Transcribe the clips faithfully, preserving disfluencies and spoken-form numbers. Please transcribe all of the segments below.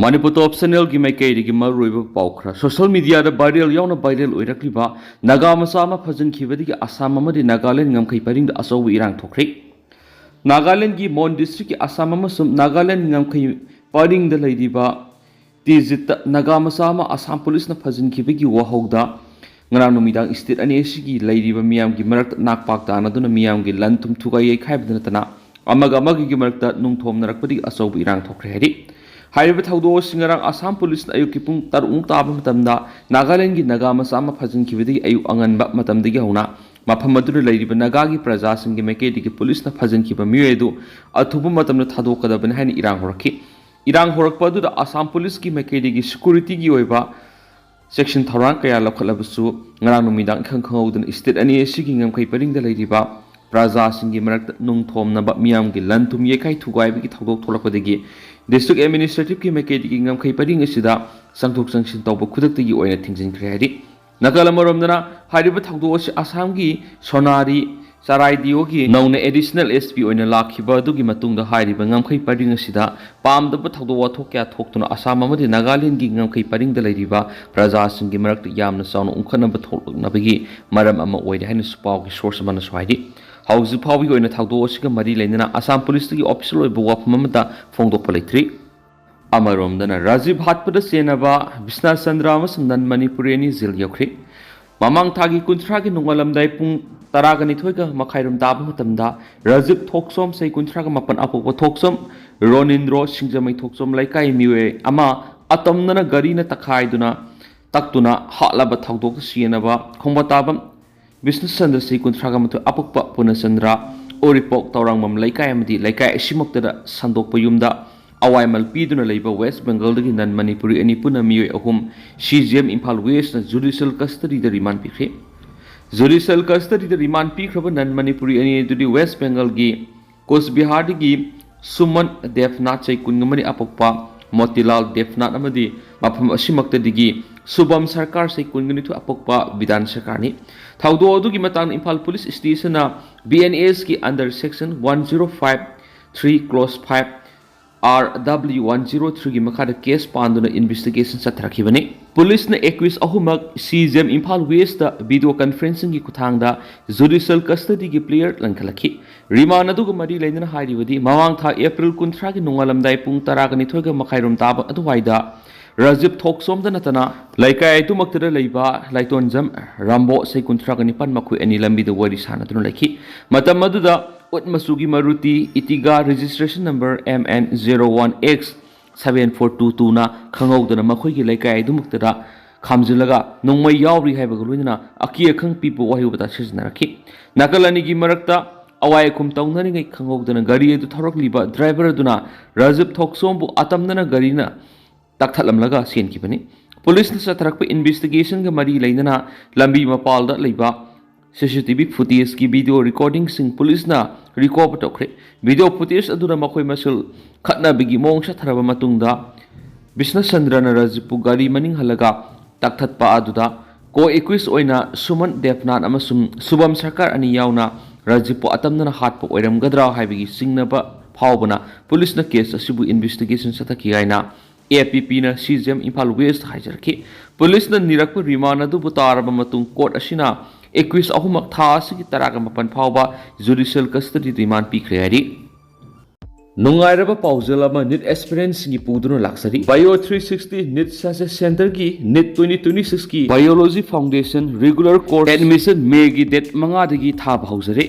ꯃꯅꯤꯄꯨꯔ ꯇꯣꯞ ꯆꯦꯅꯦꯜꯒꯤ ꯃꯥꯏꯀꯩꯗꯒꯤ ꯃꯔꯨꯑꯣꯏꯕ ꯄꯥꯎ ꯈꯔ꯫ ꯁꯣꯁꯤꯌꯦꯜ ꯃꯤꯗꯤꯌꯥꯗ ꯚꯥꯏꯔꯦꯜ ꯌꯥꯎꯅ ꯚꯥꯏꯔꯦꯜ ꯑꯣꯏꯔꯛꯂꯤꯕ ꯅꯥꯒꯥ ꯃꯆꯥ ꯑꯃ ꯐꯥꯖꯤꯟꯈꯤꯕꯗꯒꯤ ꯑꯁꯥꯝ ꯑꯃꯗꯤ ꯅꯥꯒꯥꯂꯦꯟ ꯉꯝꯈꯩ ꯄꯔꯤꯡꯗ ꯑꯆꯧꯕ ꯏꯔꯥꯡ ꯊꯣꯛꯈ꯭ꯔꯦ꯫ ꯅꯥꯒꯥꯂꯦꯟꯒꯤ ꯃꯣꯟ ꯗꯤꯁꯇ꯭ꯔꯤꯛꯀꯤ ꯑꯁꯥꯝ ꯑꯃꯁꯨꯡ ꯅꯥꯒꯥꯂꯦꯟ ꯉꯝꯈꯩ ꯄꯔꯤꯡꯗ ꯂꯩꯔꯤꯕ ꯇꯤꯖꯤꯠꯇ ꯅꯥꯒꯥ ꯃꯆꯥ ꯑꯃ ꯑꯁꯥꯝ ꯄꯨꯂꯤꯁꯅ ꯐꯥꯖꯤꯟꯈꯤꯕꯒꯤ ꯋꯥꯍꯧꯗ ꯉꯔꯥꯡ ꯅꯨꯃꯤꯗꯥꯡ ꯁ꯭ꯇꯦꯠ ꯑꯅꯤ ꯑꯁꯤꯒꯤ ꯂꯩꯔꯤꯕ ꯃꯤꯌꯥꯝꯒꯤ ꯃꯔꯛꯇ ꯅꯥꯛꯄꯥꯛ ꯇꯥꯅꯗꯨꯅ ꯃꯤꯌꯥꯝꯒꯤ ꯂꯟ ꯊꯨꯝ ꯊꯨꯒꯥꯏ ꯌꯩꯈꯥꯏꯕꯗ ꯅꯠꯇꯅ ꯑꯃꯒ ꯑꯃꯒꯒꯤ ꯃꯔꯛꯇ ꯅꯨꯡꯊꯣꯝꯅꯔꯛꯄꯗꯒꯤ ꯑꯆꯧꯕ ꯏꯔꯥꯡ ꯊꯣꯛꯈ꯭ꯔꯦ ꯍꯥꯏꯔꯤ꯫ ꯍꯥꯏꯔꯤꯕ ꯊꯧꯗꯣꯛ ꯑꯁꯤ ꯉꯔꯥꯡ ꯑꯁꯥꯝ ꯄꯨꯂꯤꯁꯅ ꯑꯌꯨꯛꯀꯤ ꯄꯨꯡ ꯇꯔꯨꯛꯃꯨꯛ ꯇꯥꯕ ꯃꯇꯝꯗ ꯅꯥꯒꯥꯂꯦꯟꯒꯤ ꯅꯥꯒꯥ ꯃꯆꯥ ꯑꯃ ꯐꯥꯖꯤꯟꯈꯤꯕꯗꯒꯤ ꯑꯌꯨꯛ ꯑꯉꯟꯕ ꯃꯇꯝꯗꯒꯤ ꯍꯧꯅ ꯃꯐꯝ ꯑꯗꯨꯗ ꯂꯩꯔꯤꯕ ꯅꯥꯒꯥꯒꯤ ꯄ꯭ꯔꯖꯥꯁꯤꯡꯒꯤ ꯃꯥꯏꯀꯩꯗꯒꯤ ꯄꯨꯂꯤꯁꯅ ꯐꯥꯖꯤꯟꯈꯤꯕ ꯃꯤꯑꯣꯏ ꯑꯗꯨ ꯑꯊꯨꯕ ꯃꯇꯝꯗ ꯊꯥꯗꯣꯛꯀꯗꯕꯅꯤ ꯍꯥꯏꯅ ꯏꯔꯥꯡ ꯍꯧꯔꯛꯈꯤ꯫ ꯏꯔꯥꯡ ꯍꯧꯔꯛꯄ ꯑꯗꯨꯗ ꯑꯁꯥꯝ ꯄꯨꯂꯤꯁꯀꯤ ꯃꯥꯏꯀꯩꯗꯒꯤ ꯁꯦꯀ꯭ꯌꯨꯔꯤꯇꯤꯒꯤ ꯑꯣꯏꯕ ꯆꯦꯛꯁꯤꯟ ꯊꯧꯔꯥꯡ ꯀꯌꯥ ꯂꯧꯈꯠꯂꯕꯁꯨ ꯉꯔꯥꯡ ꯅꯨꯃꯤꯗꯥꯡ ꯏꯈꯪ ꯈꯪꯍꯧꯗꯅ ꯁ꯭ꯇꯦꯠ ꯑꯅꯤ ꯑꯁꯤꯒꯤ ꯉꯝꯈꯩ ꯄꯔꯤꯡꯗ ꯂꯩꯔꯤꯕ ꯄ꯭ꯔꯖꯥꯁꯤꯡꯒꯤ ꯃꯔꯛꯇ ꯅꯨꯡꯊꯣꯝꯅꯕ ꯃꯤꯌꯥꯝꯒꯤ ꯂꯟ ꯊꯨꯝ ꯌꯩꯈꯥꯏ ꯊꯨꯒꯥꯏꯕꯒꯤ ꯊꯧꯗꯣꯛ ꯊꯣꯛꯂꯛꯄꯗꯒꯤ ꯗꯤꯁꯇ꯭ꯔꯤꯛ ꯑꯦꯗꯃꯤꯅꯤꯁꯇ꯭ꯔꯦꯇꯤꯚꯀꯤ ꯃꯥꯏꯀꯩꯗꯒꯤ ꯉꯝꯈꯩ ꯄꯔꯤꯡ ꯑꯁꯤꯗ ꯆꯪꯊꯣꯛ ꯆꯪꯁꯤꯟ ꯇꯧꯕ ꯈꯨꯗꯛꯇꯒꯤ ꯑꯣꯏꯅ ꯊꯤꯡꯖꯤꯟꯈ꯭ꯔꯦ ꯍꯥꯏꯔꯤ꯫ ꯅꯥꯒꯥꯂꯦꯟ ꯑꯃꯔꯣꯝꯗꯅ ꯍꯥꯏꯔꯤꯕ ꯊꯧꯗꯣꯛ ꯑꯁꯤ ꯑꯁꯥꯝꯒꯤ ꯁꯣꯅꯥꯔꯤ ꯆꯔꯥꯏꯗꯤꯑꯣꯒꯤ ꯅꯧꯅ ꯑꯦꯗꯤꯁꯅꯦꯜ ꯑꯦꯁ ꯄꯤ ꯑꯣꯏꯅ ꯂꯥꯛꯈꯤꯕ ꯑꯗꯨꯒꯤ ꯃꯇꯨꯡꯗ ꯍꯥꯏꯔꯤꯕ ꯉꯝꯈꯩ ꯄꯔꯤꯡ ꯑꯁꯤꯗ ꯄꯥꯝꯗꯕ ꯊꯧꯗꯣꯛ ꯋꯥꯊꯣꯛ ꯀꯌꯥ ꯊꯣꯛꯇꯨꯅ ꯑꯁꯥꯝ ꯑꯃꯗꯤ ꯅꯥꯒꯥꯂꯦꯟꯒꯤ ꯉꯝꯈꯩ ꯄꯔꯤꯡꯗ ꯂꯩꯔꯤꯕ ꯄ꯭ꯔꯖꯥꯁꯤꯡꯒꯤ ꯃꯔꯛꯇ ꯌꯥꯝꯅ ꯆꯥꯎꯅ ꯎꯪꯈꯠꯅꯕ ꯊꯣꯛꯂꯛꯅꯕꯒꯤ ꯃꯔꯝ ꯑꯃ ꯑꯣꯏꯔꯦ ꯍꯥꯏꯅꯁꯨ ꯄꯥꯎꯒꯤ ꯁꯣꯔꯁ ꯑꯃꯅꯁꯨ ꯍꯥꯏꯔꯤ꯫ ꯍꯧꯖꯤꯛ ꯐꯥꯎꯕꯒꯤ ꯑꯣꯏꯅ ꯊꯧꯗꯣꯛ ꯑꯁꯤꯒ ꯃꯔꯤ ꯂꯩꯅꯅ ꯑꯁꯥꯝ ꯄꯨꯂꯤꯁꯇꯒꯤ ꯑꯣꯐꯤꯁꯤꯌꯦꯜ ꯑꯣꯏꯕ ꯋꯥꯐꯝ ꯑꯃꯠꯇ ꯐꯣꯡꯗꯣꯛꯄ ꯂꯩꯇ꯭ꯔꯤ꯫ ꯑꯃꯔꯣꯝꯗꯅ ꯔꯥꯖꯤꯕ ꯍꯥꯠꯄꯗ ꯆꯦꯟꯅꯕ ꯕꯤꯁꯅꯥ ꯆꯟꯗ꯭ꯔ ꯑꯃꯁꯨꯡ ꯅꯟ ꯃꯅꯤꯄꯨꯔꯤ ꯑꯅꯤ ꯖꯦꯜ ꯌꯧꯈ꯭ꯔꯦ꯫ ꯃꯃꯥꯡ ꯊꯥꯒꯤ ꯀꯨꯟꯊ꯭ꯔꯥꯒꯤ ꯅꯣꯡꯉꯥꯜꯂꯝꯗꯥꯏ ꯄꯨꯡ ꯇꯔꯥꯒ ꯅꯤꯊꯣꯏꯒ ꯃꯈꯥꯏꯔꯣꯝ ꯇꯥꯕ ꯃꯇꯝꯗ ꯔꯥꯖꯤꯕ ꯊꯣꯛꯆꯣꯝ, ꯆꯍꯤ ꯀꯨꯟꯊ꯭ꯔꯥꯒ ꯃꯥꯄꯟ, ꯑꯄꯣꯛꯄ ꯊꯣꯛꯆꯣꯝ ꯔꯣꯅꯤꯟꯗ꯭ꯔꯣ, ꯁꯤꯡꯖꯃꯩ ꯊꯣꯛꯆꯣꯝ ꯂꯩꯀꯥꯏ ꯃꯤꯑꯣꯏ ꯑꯃ ꯑꯇꯝꯅꯅ ꯒꯥꯔꯤꯅ ꯇꯛꯈꯥꯏꯗꯨꯅ ꯇꯛꯇꯨꯅ ꯍꯥꯠꯂꯕ ꯊꯧꯗꯣꯛꯇ ꯆꯦꯟꯅꯕ ꯈꯣꯡꯕꯥꯇꯥꯕꯝ ꯕꯤꯁꯅꯨꯆꯟꯗ꯭ꯔ, ꯆꯍꯤ ꯀꯨꯟꯊ꯭ꯔꯥꯒ ꯃꯥꯊꯣꯏ, ꯑꯄꯣꯛꯄ ꯄꯨꯅꯆꯟꯗ꯭ꯔ, ꯎꯔꯤꯄꯣꯛ ꯇꯧꯔꯥꯡꯕꯝ ꯂꯩꯀꯥꯏ ꯑꯃꯗꯤ ꯂꯩꯀꯥꯏ ꯑꯁꯤꯃꯛꯇꯗ ꯁꯟꯗꯣꯛꯄ ꯌꯨꯝꯗ ꯑꯋꯥꯏꯃꯜ ꯄꯤꯗꯨꯅ ꯂꯩꯕ ꯋꯦꯁ ꯕꯦꯡꯒꯜꯗꯒꯤ ꯅꯟ ꯃꯅꯤꯄꯨꯔꯤ ꯑꯅꯤ ꯄꯨꯟꯅ ꯃꯤꯑꯣꯏ ꯑꯍꯨꯝ ꯁꯤ ꯖꯤ ꯑꯦꯝ ꯏꯝꯐꯥꯜ ꯋꯦꯁꯅ ꯖꯨꯗꯤꯁꯤꯌꯦꯜ ꯀꯁꯇꯗꯤꯗ ꯔꯤꯃꯥꯟ ꯄꯤꯈ꯭ꯔꯦ꯫ ꯖꯨꯗꯤꯁꯤꯌꯦꯜ ꯀꯁꯇꯗꯤꯗ ꯔꯤꯃꯥꯟ ꯄꯤꯈ꯭ꯔꯕ ꯅꯟ ꯃꯅꯤꯄꯨꯔꯤ ꯑꯅꯤ ꯑꯗꯨꯗꯤ ꯋꯦꯁ ꯕꯦꯡꯒꯜꯒꯤ ꯀꯣꯆꯕꯤꯍꯥꯔꯗꯒꯤ ꯁꯨꯃꯟ ꯗꯦꯕꯅꯥꯊ, ꯆꯍꯤ ꯀꯨꯟꯃꯔꯤ, ꯑꯄꯣꯛꯄ ꯃꯣꯇꯤꯂꯥꯜ ꯗꯦꯕꯅꯥꯊ ꯑꯃꯗꯤ ꯃꯐꯝ ꯑꯁꯤꯃꯛꯇꯗꯒꯤ ꯁꯨꯚꯝ ꯁꯔꯀꯥꯔ, ꯆꯍꯤ ꯀꯨꯟꯅꯤꯊꯣꯏ, ꯑꯄꯣꯛꯄ ꯕꯤꯙꯥꯟ ꯁꯔꯀꯥꯔꯅꯤ꯫ ꯊꯧꯗꯣꯛ ꯑꯗꯨꯒꯤ ꯃꯇꯥꯡꯗ ꯏꯝꯐꯥꯜ ꯄꯨꯂꯤꯁ ꯁ꯭ꯇꯦꯁꯟꯅ ꯕꯤ ꯑꯦꯟ ꯑꯦꯁꯀꯤ under section one zero five three clause five R W one zero three ꯒꯤ ꯃꯈꯥꯗ ꯀꯦꯁ ꯄꯥꯟꯗꯨꯅ ꯏꯟꯚꯦꯁꯇꯤꯒꯦꯁꯟ ꯆꯠꯊꯔꯛꯈꯤꯕꯅꯤ꯫ ꯄꯨꯂꯤꯁꯅ ꯑꯦꯀ꯭ꯌꯨꯁ ꯑꯍꯨꯝꯃꯛ C J M Imphal west video ꯀꯟꯐꯔꯦꯟꯁꯤꯡꯒꯤ ꯈꯨꯠꯊꯥꯡꯗ ꯖꯨꯗꯤꯁꯤꯌꯦꯜ ꯀꯁꯇꯗꯤꯒꯤ ꯄ꯭ꯂꯦꯌꯔ ꯂꯪꯈꯠꯂꯛꯈꯤ꯫ ꯔꯤꯃꯥꯟ ꯑꯗꯨꯒ ꯃꯔꯤ ꯂꯩꯅꯅ ꯍꯥꯏꯔꯤꯕꯗꯤ, ꯃꯃꯥꯡ ꯊꯥ ꯑꯦꯄ꯭ꯔꯤꯜ ꯀꯨꯟꯊ꯭ꯔꯥꯒꯤ ꯅꯣꯡꯉꯥꯜꯂꯝꯗꯥꯏ ꯄꯨꯡ ꯇꯔꯥꯒ ꯅꯤꯊꯣꯏꯒ ꯃꯈꯥꯏꯔꯣꯝ ꯇꯥꯕ ꯑꯗꯨꯋꯥꯏꯗ ꯔꯥꯖꯤꯕ ꯊꯣꯛꯆꯣꯝꯗ ꯅꯠꯇꯅ ꯂꯩꯀꯥꯏ ꯑꯗꯨꯃꯛꯇꯗ ꯂꯩꯕ ꯂꯥꯏꯇꯣꯟꯖꯝ, ꯔꯥꯝꯕꯣ, ꯆꯍꯤ ꯀꯨꯟꯊ꯭ꯔꯥꯒ ꯅꯤꯄꯥꯟ, ꯃꯈꯣꯏ ꯑꯅꯤ ꯂꯝꯕꯤꯗ ꯋꯥꯔꯤ ꯁꯥꯟꯅꯗꯨꯅ ꯂꯩꯈꯤ꯫ ꯃꯇꯝ ꯑꯗꯨꯗ ꯎꯠ ꯃꯆꯨꯒꯤ ꯃꯔꯨꯇꯤ ꯏꯇꯤꯒꯥ registration number M N zero one X seven four two two ꯅ ꯈꯪꯍꯧꯗꯅ ꯃꯈꯣꯏꯒꯤ ꯂꯩꯀꯥꯏ ꯑꯗꯨꯃꯛꯇꯗ ꯈꯥꯝꯖꯤꯜꯂꯒ ꯅꯣꯡꯃꯩ ꯌꯥꯎꯔꯤ ꯍꯥꯏꯕꯒ ꯂꯣꯏꯅꯅ ꯑꯀꯤ ꯑꯈꯪ ꯄꯤꯕ ꯋꯥꯍꯩ ꯋꯥꯇꯥ ꯁꯤꯖꯤꯟꯅꯔꯛꯈꯤ꯫ ꯅꯥꯀꯜ ꯑꯅꯤꯒꯤ ꯃꯔꯛꯇ ꯑꯋꯥꯏ ꯑꯈꯨꯝ ꯇꯧꯅꯔꯤꯉꯩ ꯈꯪꯍꯧꯗꯅ ꯒꯥꯔꯤ ꯑꯗꯨ ꯊꯧꯔꯛꯂꯤꯕ ꯗ꯭ꯔꯥꯏꯚꯔ ꯑꯗꯨꯅ ꯔꯥꯖꯤꯕ ꯊꯣꯛꯆꯣꯝꯕꯨ ꯑꯇꯝꯅꯅ ꯒꯥꯔꯤꯅ ꯇꯛꯊꯠꯂꯝꯂꯒ ꯆꯦꯟꯈꯤꯕꯅꯤ꯫ ꯄꯨꯂꯤꯁꯅ ꯆꯠꯊꯔꯛꯄ ꯏꯟꯚꯦꯁꯇꯤꯒꯦꯁꯟꯒ ꯃꯔꯤ ꯂꯩꯅꯅ ꯂꯝꯕꯤ ꯃꯄꯥꯜꯗ ꯂꯩꯕ ꯁꯤ ꯁꯤ ꯇꯤ ꯚꯤ ꯐꯨꯇꯦꯖꯀꯤ ꯚꯤꯗꯤꯑꯣ ꯔꯦꯀꯣꯔꯗꯤꯡꯁꯤꯡ ꯄꯨꯂꯤꯁꯅ ꯔꯤꯀꯣꯚꯔ ꯇꯧꯈ꯭ꯔꯦ꯫ ꯚꯤꯗꯤꯑꯣ ꯐꯨꯇꯦꯖ ꯑꯗꯨꯅ ꯃꯈꯣꯏ ꯃꯁꯦꯜ ꯈꯠꯅꯕꯒꯤ ꯃꯑꯣꯡ ꯆꯠꯊꯔꯕ ꯃꯇꯨꯡꯗ, ꯕꯤꯁꯅꯆꯟꯗ꯭ꯔꯅ ꯔꯥꯖꯤꯕꯄꯨ ꯒꯥꯔꯤ ꯃꯅꯤꯡ ꯍꯜꯂꯒ ꯇꯛꯊꯠꯄ ꯑꯗꯨꯗ ꯀꯣ ꯑꯦꯀ꯭ꯌꯨꯁ ꯑꯣꯏꯅ ꯁꯨꯃꯟ ꯗꯦꯕꯅꯥꯊ ꯑꯃꯁꯨꯡ ꯁꯨꯚꯝ ꯁꯔꯀꯥꯔ ꯑꯅꯤ ꯌꯥꯎꯅ ꯔꯥꯖꯤꯕꯄꯨ ꯑꯇꯝꯅꯅ ꯍꯥꯠꯄ ꯑꯣꯏꯔꯝꯒꯗ꯭ꯔꯥ ꯍꯥꯏꯕꯒꯤ ꯆꯤꯡꯅꯕ ꯐꯥꯎꯕꯅ ꯄꯨꯂꯤꯁꯅ ꯀꯦꯁ ꯑꯁꯤꯕꯨ ꯏꯟꯚꯦꯁꯇꯤꯒꯦꯁꯟ ꯆꯠꯊꯈꯤ ꯍꯥꯏꯅ ꯑꯦ ꯄꯤ ꯄꯤꯅ C J M Imphal west ꯍꯥꯏꯖꯔꯛꯈꯤ꯫ ꯄꯨꯂꯤꯁꯅ ꯅꯤꯔꯛꯄ ꯔꯤꯃꯥꯟ ꯑꯗꯨꯕꯨ ꯇꯥꯔꯕ ꯃꯇꯨꯡ, ꯀꯣꯔꯠ ꯑꯁꯤꯅ ꯑꯦꯀ꯭ꯌꯨꯁ ꯑꯍꯨꯝꯃꯛ ꯊꯥ ꯑꯁꯤꯒꯤ ꯇꯔꯥꯒ ꯃꯥꯄꯟ ꯐꯥꯎꯕ ꯖꯨꯗꯤꯁꯤꯌꯦꯜ ꯀꯁꯇꯗꯤ ꯔꯤꯃꯥꯟ ꯄꯤꯈ꯭ꯔꯦ ꯍꯥꯏꯔꯤ꯫ ꯅꯨꯡꯉꯥꯏꯔꯕ ꯄꯥꯎꯖꯦꯜ ꯑꯃ ꯅꯤꯠ ꯑꯦꯁꯄꯤꯔꯦꯟꯠꯁꯤꯡꯒꯤ ꯄꯨꯗꯨꯅ ꯂꯥꯛꯆꯔꯤ꯫ Bio three sixty NEET success ꯁꯦꯟꯇꯔꯒꯤ ꯅꯤꯠ ꯇ꯭ꯋꯦꯟꯇꯤ ꯇ꯭ꯋꯦꯟꯇꯤ ꯁꯤꯛꯁꯀꯤ biology foundation regular course admission ꯃꯦꯒꯤ ꯗꯦꯠ ꯃꯉꯥꯗꯒꯤ ꯊꯥꯕ ꯍꯧꯖꯔꯦ꯫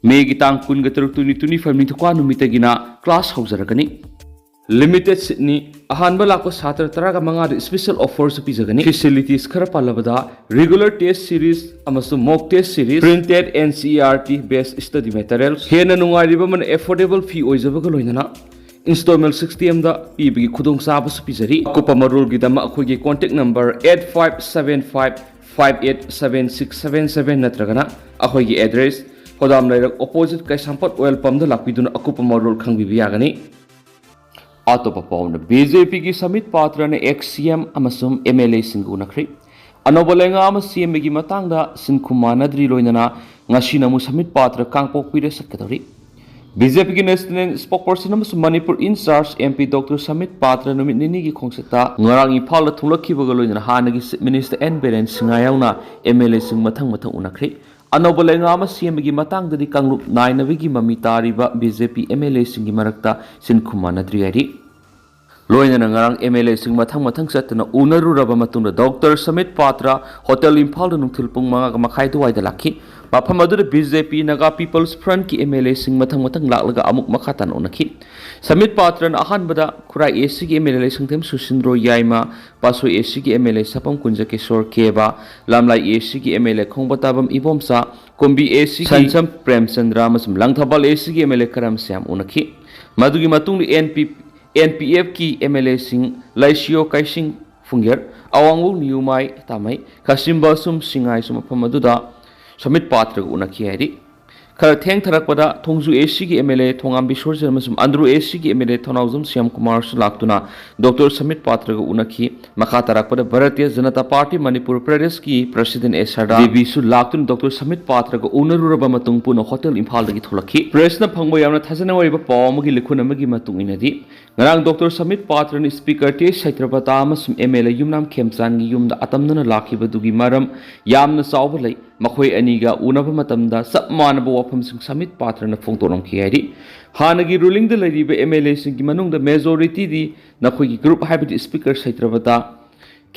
ꯃꯦꯒꯤ ꯇꯥꯡ ꯀꯨꯟꯒ ꯇꯔꯨꯛ, ꯇ꯭ꯋꯦꯟꯇꯤ ꯇ꯭ꯋꯦꯟꯇꯤ ꯐꯥꯏꯚ, ꯅꯤꯡꯊꯧꯀꯥ ꯅꯨꯃꯤꯠꯇꯒꯤꯅ ꯀ꯭ꯂꯥꯁ ꯍꯧꯖꯔꯒꯅꯤ꯫ ꯂꯤꯃꯤꯇꯦꯗ ꯁꯤꯠꯅꯤ꯫ ꯑꯍꯥꯟꯕ ꯂꯥꯛꯄ ꯁꯥꯇ꯭ꯔ ꯇꯔꯥꯒ ꯃꯉꯥꯗ ꯁ꯭ꯄꯦꯁꯦꯜ ꯑꯣꯐꯔꯁꯨ ꯄꯤꯖꯒꯅꯤ꯫ ꯐꯦꯁꯤꯂꯤꯇꯤꯁ ꯈꯔ ꯄꯜꯂꯕꯗ, ꯔꯤꯒꯨꯂꯔ ꯇꯦꯁ ꯁꯤꯔꯤꯁ ꯑꯃꯁꯨꯡ mock test series, printed N C E R T base study materials, ꯍꯦꯟꯅ ꯅꯨꯡꯉꯥꯏꯔꯤꯕ ꯑꯃꯅ ꯑꯦꯐꯣꯔꯗꯦꯕꯜ ꯐꯤ ꯑꯣꯏꯖꯕꯒ ꯂꯣꯏꯅꯅ ꯏꯟꯁꯇꯣꯜꯃꯦꯟ ꯁꯤꯁꯇꯦꯝꯗ ꯄꯤꯕꯒꯤ ꯈꯨꯗꯣꯡꯆꯥꯕꯁꯨ ꯄꯤꯖꯔꯤ꯫ ꯑꯀꯨꯞꯄ ꯃꯔꯣꯜꯒꯤꯗꯃꯛ ꯑꯩꯈꯣꯏꯒꯤ contact number eight five seven five five eight seven six seven seven ꯅꯠꯇ꯭ꯔꯒꯅ ꯑꯩꯈꯣꯏꯒꯤ ꯑꯦꯗ꯭ꯔꯦꯁ, ꯍꯣꯗꯥꯝ ꯂꯩꯔꯛ, ꯑꯣꯄꯣꯖꯤꯠ ꯀꯩꯁꯥꯝꯄꯥꯠ ꯑꯣꯏꯜ ꯄꯝꯗ ꯂꯥꯛꯄꯤꯗꯨꯅ ꯑꯀꯨꯞꯄ ꯃꯔꯣꯜ ꯈꯪꯕꯤꯕ ꯌꯥꯒꯅꯤ꯫ ꯑꯇꯣꯞꯄ ꯄꯥꯎꯅ, ꯕꯤ ꯖꯦ ꯄꯤꯒꯤ ꯁꯃꯤꯠ ꯄꯥꯇ꯭ꯔꯅ ꯑꯦꯛꯁ ꯁꯤ ꯑꯦꯝ ꯑꯃꯁꯨꯡ ꯑꯦꯝ ꯑꯦꯜ ꯑꯦꯁꯤꯡꯒ ꯎꯅꯈ꯭ꯔꯦ꯫ ꯑꯅꯧꯕ ꯂꯩꯉꯥꯛ ꯑꯃ ꯁꯦꯝꯕꯒꯤ ꯃꯇꯥꯡꯗ ꯁꯤꯟꯈꯨꯝ ꯃꯥꯟꯅꯗ꯭ꯔꯤ ꯂꯣꯏꯅꯅ ꯉꯁꯤꯅ ꯑꯃꯨꯛ ꯁꯃꯤꯠ ꯄꯥꯇ꯭ꯔ ꯀꯥꯡꯄꯣꯛꯄꯤꯗ ꯆꯠꯀꯗꯧꯔꯤ꯫ ꯕꯤ ꯖꯦ ꯄꯤꯒꯤ ꯅꯦꯁꯅꯦꯜ ꯁ꯭ꯄꯣꯛꯄꯔꯁꯟ ꯑꯃꯁꯨꯡ Manipur incharge M P doctor Sambit Patra ꯅꯨꯃꯤꯠ ꯅꯤꯅꯤꯒꯤ ꯈꯣꯡꯆꯠꯇ ꯉꯔꯥꯡ ꯏꯝꯐꯥꯜꯗ ꯊꯨꯡꯂꯛꯈꯤꯕꯒ ꯂꯣꯏꯅꯅ ꯍꯥꯟꯅꯒꯤ chief minister N Biren Singh ꯌꯥꯎꯅ ꯑꯦꯝ ꯑꯦꯜ ꯑꯦꯁꯤꯡ ꯃꯊꯪ ꯃꯊꯪ ꯎꯅꯈ꯭ꯔꯦ꯫ ꯑꯅꯧꯕ ꯂꯩꯉꯥꯛ ꯑꯃ ꯁꯦꯝꯕꯒꯤ ꯃꯇꯥꯡꯗꯗꯤ ꯀꯥꯡꯂꯨꯞ ꯅꯥꯏꯅꯕꯒꯤ ꯃꯃꯤ ꯇꯥꯔꯤꯕ B J P M L ꯑꯦꯁꯤꯡꯒꯤ ꯃꯔꯛꯇ ꯁꯤꯟꯈꯨꯝ ꯃꯥꯟꯅꯗ꯭ꯔꯤ ꯍꯥꯏꯔꯤ꯫ ꯂꯣꯏꯅꯅ ꯉꯔꯥꯡ ꯑꯦꯝ ꯑꯦꯜ ꯑꯦꯁꯤꯡ ꯃꯊꯪ ꯃꯊꯪ ꯆꯠꯇꯨꯅ ꯎꯅꯔꯨꯔꯕ ꯃꯇꯨꯡꯗ ꯗꯣꯛꯇꯔ ꯁꯃꯤꯠ ꯄꯥꯇ꯭ꯔ ꯍꯣꯇꯦꯜ ꯏꯝꯐꯥꯜꯗ ꯅꯨꯡꯊꯤꯜ ꯄꯨꯡ ꯃꯉꯥ ꯃꯈꯥꯏ ꯑꯗꯨꯋꯥꯏꯗ ꯂꯥꯛꯈꯤ꯫ ꯃꯐꯝ ꯑꯗꯨꯗ ꯕꯤ ꯖꯦ ꯄꯤ ꯅꯥꯒꯥ ꯄꯤꯄꯜꯁ ꯐ꯭ꯔꯟꯠꯀꯤ ꯑꯦꯝ ꯑꯦꯜ ꯑꯦꯁꯤꯡ ꯃꯊꯪ ꯃꯊꯪ ꯂꯥꯛꯂꯒ ꯑꯃꯨꯛ ꯃꯈꯥ ꯇꯥꯅ ꯎꯅꯈꯤ꯫ ꯁꯃꯤꯠ ꯄꯥꯇ꯭ꯔꯅ ꯑꯍꯥꯟꯕꯗ ꯈꯨꯔꯥꯏ ꯑꯦ ꯁꯤꯒꯤ ꯑꯦꯝ ꯑꯦꯜ ꯑꯦ ꯂꯩꯁꯪꯊꯦꯝ ꯁꯨꯁꯤꯟꯗ꯭ꯔꯣ ꯌꯥꯏꯃ, ꯄꯥꯠꯁꯣꯏ ꯑꯦ ꯁꯤꯒꯤ ꯑꯦꯝ ꯑꯦꯜ ꯑꯦ ꯁꯥꯄꯝ ꯀꯨꯟꯖ ꯀꯤꯁꯣꯔ ꯀꯦꯕꯥ, ꯂꯥꯝꯂꯥꯏ ꯑꯦ ꯁꯤꯒꯤ ꯑꯦꯝ ꯑꯦꯜ ꯑꯦ ꯈꯣꯡꯕꯇꯥꯕꯝ ꯏꯕꯣꯝꯆꯥ, ꯀꯨꯝꯕꯤ ꯑꯦ ꯁꯤꯒꯤ ꯁꯟꯁꯝ ꯄ꯭ꯔꯦꯝꯆꯟꯗ꯭ꯔ ꯑꯃꯁꯨꯡ ꯂꯪꯊꯕꯥꯜ ꯑꯦ ꯁꯤꯒꯤ ꯑꯦꯝ ꯑꯦꯜ ꯑꯦ ꯀꯔꯝ ꯁ꯭ꯌꯥꯝ ꯎꯅꯈꯤ꯫ ꯃꯗꯨꯒꯤ ꯃꯇꯨꯡꯗ ꯑꯦꯟ ꯄꯤ, ꯑꯦꯟ ꯄꯤ ꯑꯦꯐꯀꯤ ꯑꯦꯝ ꯑꯦꯜ ꯑꯦꯁꯤꯡ ꯂꯩꯁꯤꯌꯣ ꯀꯩꯁꯤꯡ ꯐꯨꯡꯒꯦꯔ, ꯑꯋꯥꯡꯕꯧ ꯅꯤꯌꯨꯃꯥꯏ ꯇꯥꯃꯩ, ꯈꯥꯁꯤꯝꯕꯥꯁꯨꯝ ꯁꯤꯡꯉꯥꯏꯁꯨ ꯃꯐꯝ ꯑꯗꯨꯗ ꯁꯃꯤꯠ ꯄꯥꯇ꯭ꯔꯒ ꯎꯅꯈꯤ ꯍꯥꯏꯔꯤ꯫ ꯈꯔ ꯊꯦꯡꯊꯔꯛꯄꯗ ꯊꯣꯡꯖꯨ ꯑꯦ ꯁꯤꯒꯤ ꯑꯦꯝ ꯑꯦꯜ ꯑꯦ ꯊꯣꯉꯥꯝ ꯕꯤꯁꯣꯔꯖꯟ ꯑꯃꯁꯨꯡ ꯑꯟꯗ꯭ꯔꯣ ꯑꯦ ꯁꯤꯒꯤ ꯑꯦꯝ ꯑꯦꯜ ꯑꯦ ꯊꯧꯅꯥꯎꯖꯝ ꯁ꯭ꯌꯥꯝ ꯀꯨꯃꯥꯔꯁꯨ ꯂꯥꯛꯇꯨꯅ ꯗꯣꯛꯇꯔ ꯁꯃꯤꯠ ꯄꯥꯇ꯭ꯔꯒ ꯎꯅꯈꯤ꯫ ꯃꯈꯥ ꯇꯥꯔꯛꯄꯗ ꯚꯥꯔꯇꯤꯌ ꯖꯅꯇꯥ ꯄꯥꯔꯇꯤ ꯃꯅꯤꯄꯨꯔ ꯄ꯭ꯔꯗꯦꯁꯀꯤ ꯄ꯭ꯔꯁꯤꯗꯦꯟ ꯑꯦ ꯁꯔꯗꯥ ꯗꯦꯕꯤꯁꯨ ꯂꯥꯛꯇꯨꯅ ꯗꯣꯛꯇꯔ ꯁꯃꯤꯠ ꯄꯥꯇ꯭ꯔꯒ ꯎꯅꯔꯨꯔꯕ ꯃꯇꯨꯡ ꯄꯨꯟꯅ ꯍꯣꯇꯦꯜ ꯏꯝꯐꯥꯜꯗꯒꯤ ꯊꯣꯛꯂꯛꯈꯤ꯫ ꯄ꯭ꯔꯦꯁꯅ ꯐꯪꯕ ꯌꯥꯝꯅ ꯊꯥꯖꯅꯤꯡꯉꯥꯏ ꯑꯣꯏꯕ ꯄꯥꯎ ꯑꯃꯒꯤ ꯂꯤꯈꯨꯟ ꯑꯃꯒꯤ ꯃꯇꯨꯡ ꯏꯟꯅꯗꯤ, ꯉꯔꯥꯡ ꯗꯣꯛꯇꯔ ꯁꯃꯤꯠ ꯄꯥꯇ꯭ꯔꯅ ꯁ꯭ꯄꯤꯀꯔ ꯇꯤ ꯑꯦꯁ ꯁꯩꯇ꯭ꯔꯄꯇꯥ ꯑꯃꯁꯨꯡ ꯑꯦꯝ ꯑꯦꯜ ꯑꯦ ꯌꯨꯝꯅꯥꯝ ꯈꯦꯝꯆꯥꯟꯒꯤ ꯌꯨꯝꯗ ꯑꯇꯝꯅꯅ ꯂꯥꯛꯈꯤꯕꯗꯨꯒꯤ ꯃꯔꯝ ꯌꯥꯝꯅ ꯆꯥꯎꯕ ꯂꯩ꯫ ꯃꯈꯣꯏ ꯑꯅꯤꯒ ꯎꯅꯕ ꯃꯇꯝꯗ ꯆꯞ ꯃꯥꯟꯅꯕ ꯋꯥꯐꯝꯁꯤꯡ ꯁꯃꯤꯠ ꯄꯥꯇ꯭ꯔꯅ ꯐꯣꯡꯗꯣꯔꯝꯈꯤ ꯍꯥꯏꯔꯤ꯫ ꯍꯥꯟꯅꯒꯤ ꯔꯨꯂꯤꯡꯗ ꯂꯩꯔꯤꯕ ꯑꯦꯝ ꯑꯦꯜ ꯑꯦꯁꯤꯡꯒꯤ ꯃꯅꯨꯡꯗ ꯃꯦꯖꯣꯔꯤꯇꯤꯗꯤ ꯅꯈꯣꯏꯒꯤ ꯒ꯭ꯔꯨꯞ, ꯍꯥꯏꯕꯗꯤ ꯁ꯭ꯄꯤꯀꯔ ꯁꯩꯇ꯭ꯔꯄꯇꯥ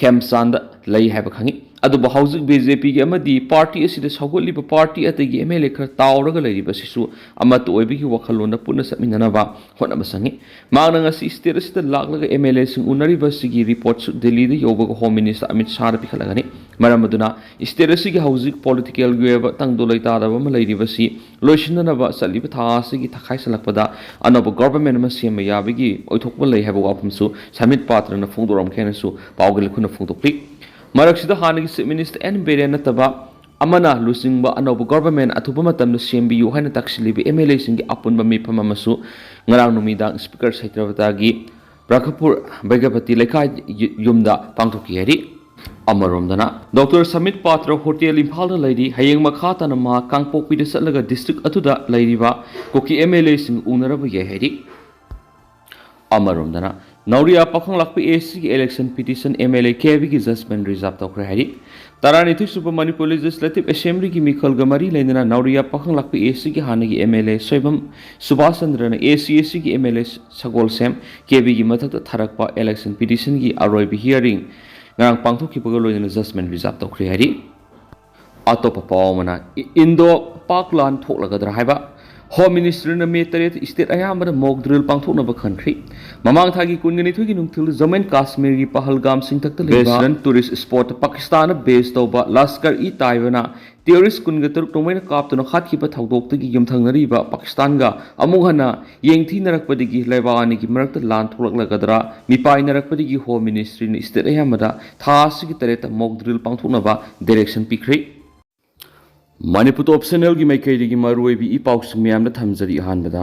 ꯈꯦꯝꯆꯥꯟꯗ ꯂꯩ ꯍꯥꯏꯕ ꯈꯪꯏ꯫ ꯑꯗꯨꯕꯨ ꯍꯧꯖꯤꯛ ꯕꯤ ꯖꯦ ꯄꯤꯒꯤ ꯑꯃꯗꯤ ꯄꯥꯔꯇꯤ ꯑꯁꯤꯗ ꯁꯧꯒꯠꯂꯤꯕ ꯄꯥꯔꯇꯤ ꯑꯇꯩꯒꯤ ꯑꯦꯝ ꯑꯦꯜ ꯑꯦ ꯈꯔ ꯇꯥꯎꯔꯒ ꯂꯩꯔꯤꯕ ꯑꯁꯤꯁꯨ ꯑꯃꯠꯇ ꯑꯣꯏꯕꯒꯤ ꯋꯥꯈꯜꯂꯣꯟꯗ ꯄꯨꯟꯅ ꯆꯠꯃꯤꯟꯅꯅꯕ ꯍꯣꯠꯅꯕ ꯆꯪꯏ꯫ ꯃꯍꯥꯛꯅ ꯉꯁꯤ ꯁ꯭ꯇꯦꯠ ꯑꯁꯤꯗ ꯂꯥꯛꯂꯒ ꯑꯦꯝ ꯑꯦꯜ ꯑꯦꯁꯤꯡ ꯎꯅꯔꯤꯕ ꯑꯁꯤꯒꯤ ꯔꯤꯄꯣꯔꯠꯁꯨ ꯗꯤꯜꯂꯤꯗ ꯌꯧꯕꯒ ꯍꯣꯝ ꯃꯤꯅꯤꯁꯇꯔ ꯑꯃꯤꯠ ꯁꯥꯍꯗ ꯄꯤꯈꯠꯂꯒꯅꯤ꯫ ꯃꯔꯝ ꯑꯗꯨꯅ ꯁ꯭ꯇꯦꯠ ꯑꯁꯤꯒꯤ ꯍꯧꯖꯤꯛ ꯄꯣꯂꯤꯇꯤꯀꯦꯜꯒꯤ ꯑꯣꯏꯕ ꯇꯪꯗꯨ ꯂꯩꯇꯥꯗꯕ ꯑꯃ ꯂꯩꯔꯤꯕꯁꯤ ꯂꯣꯏꯁꯤꯟꯅꯅꯕ ꯆꯠꯂꯤꯕ ꯊꯥ ꯑꯁꯤꯒꯤ ꯇꯪꯈꯥꯏ ꯆꯜꯂꯛꯄꯗ ꯑꯅꯧꯕ ꯒꯣꯚꯔꯟꯃꯦꯟꯠ ꯑꯃ ꯁꯦꯝꯕ ꯌꯥꯕꯒꯤ ꯑꯣꯏꯊꯣꯛꯄ ꯂꯩ ꯍꯥꯏꯕ ꯋꯥꯐꯝꯁꯨ ꯁꯃꯤꯠ ꯄꯥꯇ꯭ꯔꯅ ꯐꯣꯡꯗꯣꯔꯝꯈꯤ ꯍꯥꯏꯅꯁꯨ ꯄꯥꯎꯒꯤ ꯂꯤꯈꯨꯟꯅ ꯐꯣꯡꯗꯣꯛꯂꯤ꯫ ꯃꯔꯛꯁꯤꯗ ꯍꯥꯟꯅꯒꯤ ꯆꯤꯐ ꯃꯤꯅꯤꯁꯇꯔ ꯑꯦꯟ ꯕꯤꯔꯦꯟ ꯅꯠꯇꯕ ꯑꯃꯅ ꯂꯨꯆꯤꯡꯕ ꯑꯅꯧꯕ ꯒꯣꯚꯔꯟꯃꯦꯟꯠ ꯑꯊꯨꯕ ꯃꯇꯝꯗ ꯁꯦꯝꯕꯤꯌꯨ ꯍꯥꯏꯅ ꯇꯛꯁꯤꯜꯂꯤꯕ ꯑꯦꯝ ꯑꯦꯜ ꯑꯦꯁꯤꯡꯒꯤ ꯑꯄꯨꯟꯕ ꯃꯤꯐꯝ ꯑꯃꯁꯨ ꯉꯔꯥꯡ ꯅꯨꯃꯤꯗꯥꯡ ꯁ꯭ꯄꯤꯀꯔ ꯁꯩꯇ꯭ꯔꯄꯇꯥꯒꯤ ꯄ꯭ꯔꯈꯄꯨꯔ ꯕꯩꯒꯄꯇꯤ ꯂꯩꯀꯥꯏ ꯌꯨ-, ꯌꯨꯝꯗ ꯄꯥꯡꯊꯣꯛꯈꯤ ꯍꯥꯏꯔꯤ꯫ ꯑꯃꯔꯣꯝꯗꯅ, ꯗꯣꯛꯇꯔ ꯁꯃꯤꯠ ꯄꯥꯇ꯭ꯔ ꯍꯣꯇꯦꯜ ꯏꯝꯐꯥꯜꯗ ꯂꯩꯔꯤ꯫ ꯍꯌꯦꯡ ꯃꯈꯥ ꯇꯥꯅ ꯃꯍꯥꯛ ꯀꯥꯡꯄꯣꯛꯄꯤꯗ ꯆꯠꯂꯒ ꯗꯤꯁꯇ꯭ꯔꯤꯛ ꯑꯗꯨꯗ ꯂꯩꯔꯤꯕ ꯀꯨꯀꯤ ꯑꯦꯝ ꯑꯦꯜ ꯑꯦꯁꯤꯡ ꯎꯅꯔꯕ ꯌꯥꯏ ꯍꯥꯏꯔꯤ꯫ ꯑꯃꯔꯣꯝꯗꯅ, ꯅꯧꯔꯤꯌꯥ ꯄꯥꯈꯪꯂꯥꯛꯄꯤ ꯑꯦ ꯁꯤꯒꯤ election petition M L A K ꯕꯤꯒꯤ ꯖꯖꯃꯦꯟ ꯔꯤꯖꯥꯔꯚ ꯇꯧꯈ꯭ꯔꯦ ꯍꯥꯏꯔꯤ꯫ ꯇꯔꯥꯅꯤꯊꯣꯏ ꯁꯨꯕ ꯃꯅꯤꯄꯨꯔ ꯂꯦꯖꯤꯁꯂꯦꯇꯤꯚ ꯑꯦꯁꯦꯝꯕ꯭ꯂꯤꯒꯤ ꯃꯤꯈꯜꯒ ꯃꯔꯤ ꯂꯩꯅꯅ ꯅꯧꯔꯤꯌꯥ ꯄꯥꯈꯪꯂꯥꯛꯄꯤ ꯑꯦ ꯁꯤꯒꯤ ꯍꯥꯟꯅꯒꯤ ꯑꯦꯝ ꯑꯦꯜ ꯑꯦ ꯁꯣꯏꯕꯝ ꯁꯨꯕꯥꯁ ꯆꯟꯗ꯭ꯔꯅ ꯑꯦ ꯁꯤ ꯑꯦ ꯁꯤꯒꯤ ꯑꯦꯝ ꯑꯦꯜ ꯑꯦ ꯁꯒꯣꯜꯁꯦꯝ ꯀꯦ ꯕꯤꯒꯤ ꯃꯊꯛꯇ ꯊꯥꯔꯛꯄ ꯏꯂꯦꯛꯁꯟ ꯄꯤꯇꯤꯁꯟꯒꯤ ꯑꯔꯣꯏꯕ ꯍꯤꯌꯥꯔꯤꯡ ꯉꯔꯥꯡ ꯄꯥꯡꯊꯣꯛꯈꯤꯕꯒ ꯂꯣꯏꯅꯅ ꯖꯖꯃꯦꯟ ꯔꯤꯖꯥꯔꯚ ꯇꯧꯈ꯭ꯔꯦ ꯍꯥꯏꯔꯤ꯫ ꯑꯇꯣꯞꯄ ꯄꯥꯎ ꯑꯃꯅ, ꯏ-, ꯏꯟꯗꯣ ꯄꯥꯛ ꯂꯥꯟ ꯊꯣꯛꯂꯒꯗ꯭ꯔꯥ ꯍꯥꯏꯕ꯫ ꯍꯣꯝ ꯃꯤꯅꯤꯁꯇ꯭ꯔꯤꯅ ꯃꯦ ꯇꯔꯦꯠ ꯁ꯭ꯇꯦꯠ ꯑꯌꯥꯝꯕꯗ ꯃꯣꯛ ꯗ꯭ꯔꯤꯜ ꯄꯥꯡꯊꯣꯛꯅꯕ ꯈꯟꯈ꯭ꯔꯤ꯫ ꯃꯃꯥꯡ ꯊꯥꯒꯤ ꯀꯨꯟꯒ ꯅꯤꯊꯣꯏꯒꯤ ꯅꯨꯡꯊꯤꯜ ꯖꯝꯃꯨ ꯑꯦꯟ ꯀꯥꯁꯃꯤꯔꯒꯤ ꯄꯍꯜꯒꯥꯝ ꯆꯤꯡꯊꯛꯇ ꯂꯩꯕ ꯕꯦꯁꯂꯟ ꯇꯨꯔꯤꯁ ꯁ꯭ꯄꯣꯠꯇ ꯄꯥꯀꯤꯁꯇꯥꯟꯗ ꯕꯦꯁ ꯇꯧꯕ ꯂꯁꯀꯔ ꯏ ꯇꯥꯏꯕꯅ ꯇꯦꯔꯣꯔꯤꯁ ꯀꯨꯟꯒ ꯇꯔꯨꯛ ꯅꯣꯡꯃꯩꯅ ꯀꯥꯞꯇꯨꯅ ꯍꯥꯠꯈꯤꯕ ꯊꯧꯗꯣꯛꯇꯒꯤ ꯌꯨꯝꯊꯪꯅꯔꯤꯕ ꯄꯥꯀꯤꯁꯇꯥꯟꯒ ꯑꯃꯨꯛ ꯍꯟꯅ ꯌꯦꯡꯊꯤꯅꯔꯛꯄꯗꯒꯤ ꯂꯩꯕꯥꯛ ꯑꯅꯤꯒꯤ ꯃꯔꯛꯇ ꯂꯥꯟ ꯊꯣꯛꯂꯛꯂꯒꯗ꯭ꯔꯥ ꯃꯤꯄꯥꯏꯅꯔꯛꯄꯗꯒꯤ ꯍꯣꯝ ꯃꯤꯅꯤꯁꯇ꯭ꯔꯤꯅ ꯁ꯭ꯇꯦꯠ ꯑꯌꯥꯝꯕꯗ ꯊꯥ ꯑꯁꯤꯒꯤ ꯇꯔꯦꯠꯇ ꯃꯣꯛ ꯗ꯭ꯔꯤꯜ ꯄꯥꯡꯊꯣꯛꯅꯕ ꯗꯥꯏꯔꯦꯛꯁꯟ ꯄꯤꯈ꯭ꯔꯦ꯫ ꯃꯅꯤꯄꯨꯔ ꯇꯣꯞ ꯆꯦꯅꯦꯜꯒꯤ ꯃꯥꯏꯀꯩꯗꯒꯤ ꯃꯔꯨꯑꯣꯏꯕ ꯏ ꯄꯥꯎꯁꯤꯡ ꯃꯌꯥꯝꯗ ꯊꯝꯖꯔꯤ꯫ ꯑꯍꯥꯟꯕꯗ